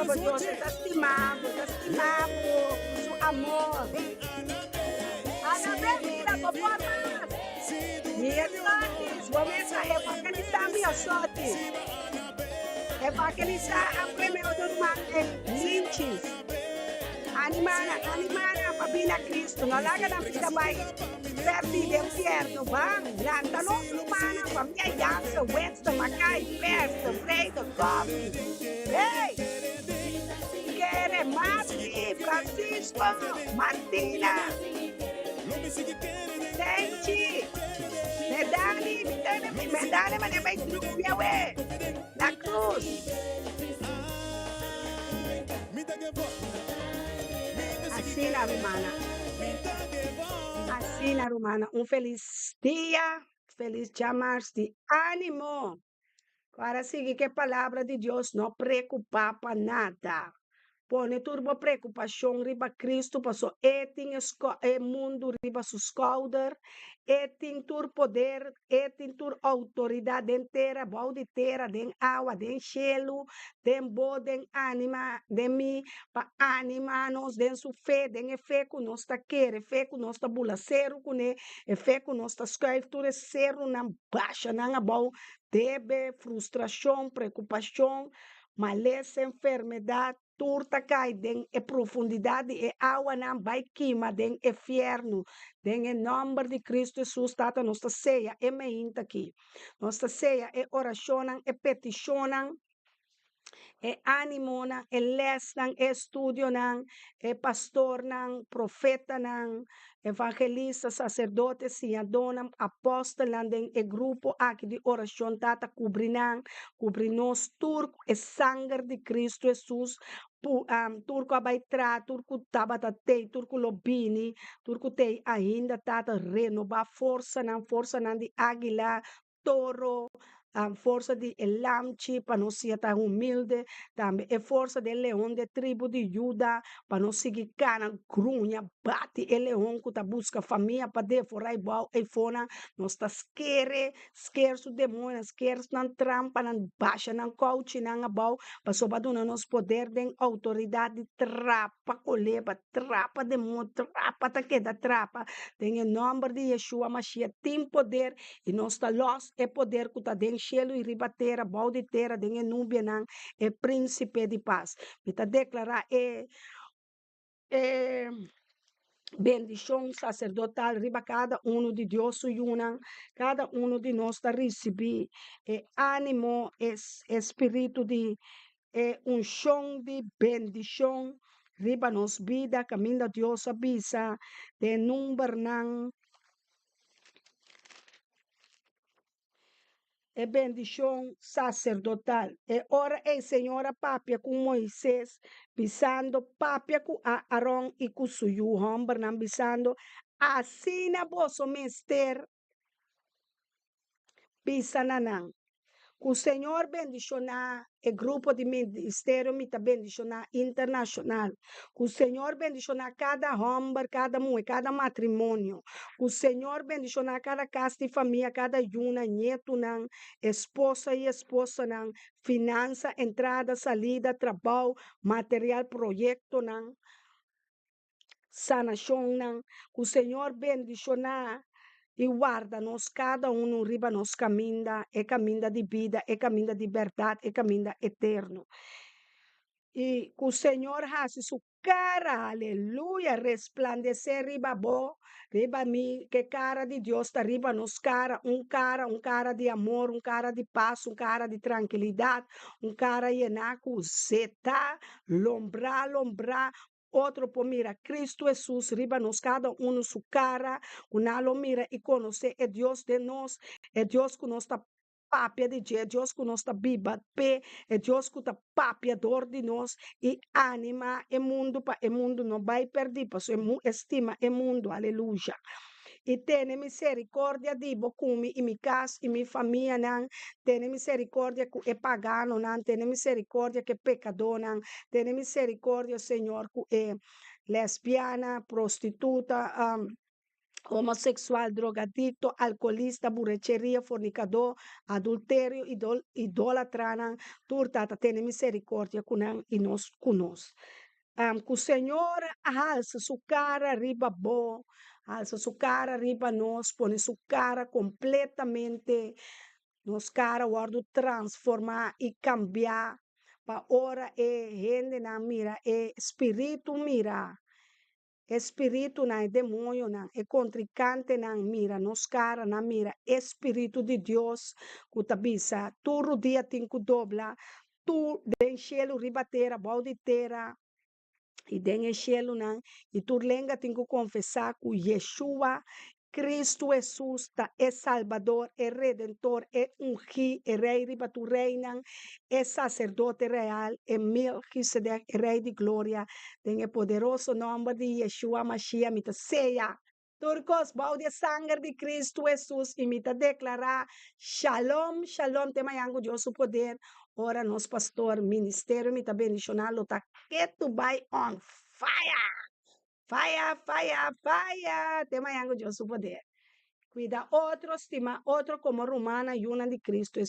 bo Dios. E ta stima bo. E ta stima bo ku su amor. Alabé mira bo por mas. Mi e sotis, bo mes a evangelisá mi o sotis. Evangelisá a preme otro ruman den linchis. Animá nan, animá nan pa bini a Cristo. No laga nan bida bai pèrdí den fierno. Ban, lanta nos rumannan, famia Jansen, Winston, Makai, Pers, Tevreden, Coffie. Hey! Kere, Marti, Francisco, Martina. Tenchi, Medani, mi tene mi Medani mane bai drumi awe. La Cruz. Asina rumana. Asina rumana. Un felis dia, felis djamars di animo. Para sigui ku e palabra di Dios, no preokupá pa nada. Pone tur bo preokupashon riba Kristu, pasobra E tin e e mundu riba su skouder, E tin tur poder, E tin tur outoridat den tera, bou di tera, den awa, den shelu, den bo, den anima, den mi, pa animá nos den su fe, den e fe ku nos ta kere, fe ku nos ta bula seru kuné, e fe ku nos ta skuif tur e serunan basha nan abou, debe, frustrashon, preokupashon, malesa, enfermedat, tur ta kai den e profundidat di e awanan bai kima den e fièrnu. Den e nòmber di Kristu Hesus, Tata, nos ta seya e meinta aki. Nos ta seya e orashonnan, e petishonnan. E ánimonan, e lèsnan, e estudionan, e pastornan, profetanan, evangelista, saserdote, siñadónan, apòstelnan den e grupo aki di orashon Tata kubri nan, kubri nos tur ku e sanger di Kristu Hesus, pu tur ku a bai traha, tur ku tabata tei, tur ku lo bini, tur ku tei ainda Tata renobá forsanan, forsanan di águila, toro, forsa di e lamchi pa nos siña ta humilde, tambe e forsa di e leon di e tribu di Juda pa nos sigui kana gruña bati e leon ku ta buska famia pa devorá i bou eifonan. Nos ta skere, sker su demoñonan, sker nan trampanan, basha nan kouchinan abou, pasobra a duna nos poder den outoridat di trapa koleba, trapa demoño, trapa ta keda trapa. Den e nòmber di Yeshua Mashiach tin poder I nos ta lòs e poder ku ta den shelu i riba tera, bou di tera, den e nubianan, e Prínsipe di Pas. Mi ta deklará e e bendishon saserdotal riba kada unu di Dios su yunan. Kada unu di nos ta risibí e ánimo, e e spiritu di e unshon di bendishon riba nos bida, kaminda Dios a bisa den numbernan. E bendishon saserdotal. E ora ei Señor a papia ku Moises, bisando, Papia ku Aaron i ku su yu hòmbernan, bisando, Asina boso mester bisa na nan, Ku Señor bendishoná e grupo di ministerio Mi Ta Bendishoná Internashonal. Ku Señor bendishoná kada hòmber, kada muhé, kada matrimonio. Ku Señor bendishoná kada kas di famia, kada yunan, ñetunan, esposa i esposanan, finansa, entrada, salida, trabou, material, proyektonan. Sanashonnan. Ku Señor bendishoná i warda nos kada unu riba nos kaminda, e kaminda di bida, e kaminda di bèrdat, e kaminda eterno. I ku Señor hasi su kara, aleluya, resplandesé riba bo, riba mi, ku e kara di Dios ta riba nos kara, un kara, un kara di amor, un kara di pas, un kara di trankilidat, un kara yená ku zeta, lombrá, lombrá, Otro por mira Cristo Hesus riba nos cada uno su cara, cu nan lo mira y conoce e Dios den nos, e Dios cu nos ta papia di dje, e Dios cu nos ta biba p'e, e Dios cu ta papia dor di nos y anima e mundo pa e mundo no bay perdi, pasobra e stima e mundo. Aleluya. I tene misericordia di bo ku mi i mi kas i mi famianan. Tene misericordia ku e paganonan, tene misericordia ku e pekadónan, tene misericordia, Señor, ku e lesbiana, prostituta, homosexual, drogadicto, alcoholista, burrecheria, fornicadó, adulterio, idólatranan, tur Tata, tene misericordia ku nan i nos ku nos. Ku Señor a halsa su kara riba bo, halsa su kara riba nos, pone su kara kompletamente, nos kara wòrdu transformá i kambiá, pa ora e hendenan mira e spiritu mira E spiritunan, e demoñonan, e kontrikantenan mira nos kara, nan mira e Spiritu di Dios ku ta bisa, Tur rudia tin ku dobla, tur den shelu, riba tera, bou di tera i den e shelunan, i tur lenga tin ku konfesá ku Yeshua, Cristo Hesus ta e Salbador, e Redentor, e Ungí, e Rei riba tur reinan, e Saserdote Real, e Melkisedek, e Rei di Gloria. Den e poderoso nòmber di Yeshua Mashiach mi ta seya tur kos bou di e sanger di Cristo Hesus i mi ta deklará, Shalom, shalom te mañan ku Dios su poder, ora nos pastor, ministerio mi ta bendishoná lo ta ketu bai on fire! Faya, faya, faya! Te mañan ku Dios su poder. Kuida otro, stima otro komo rumannan, yunan di Kristu.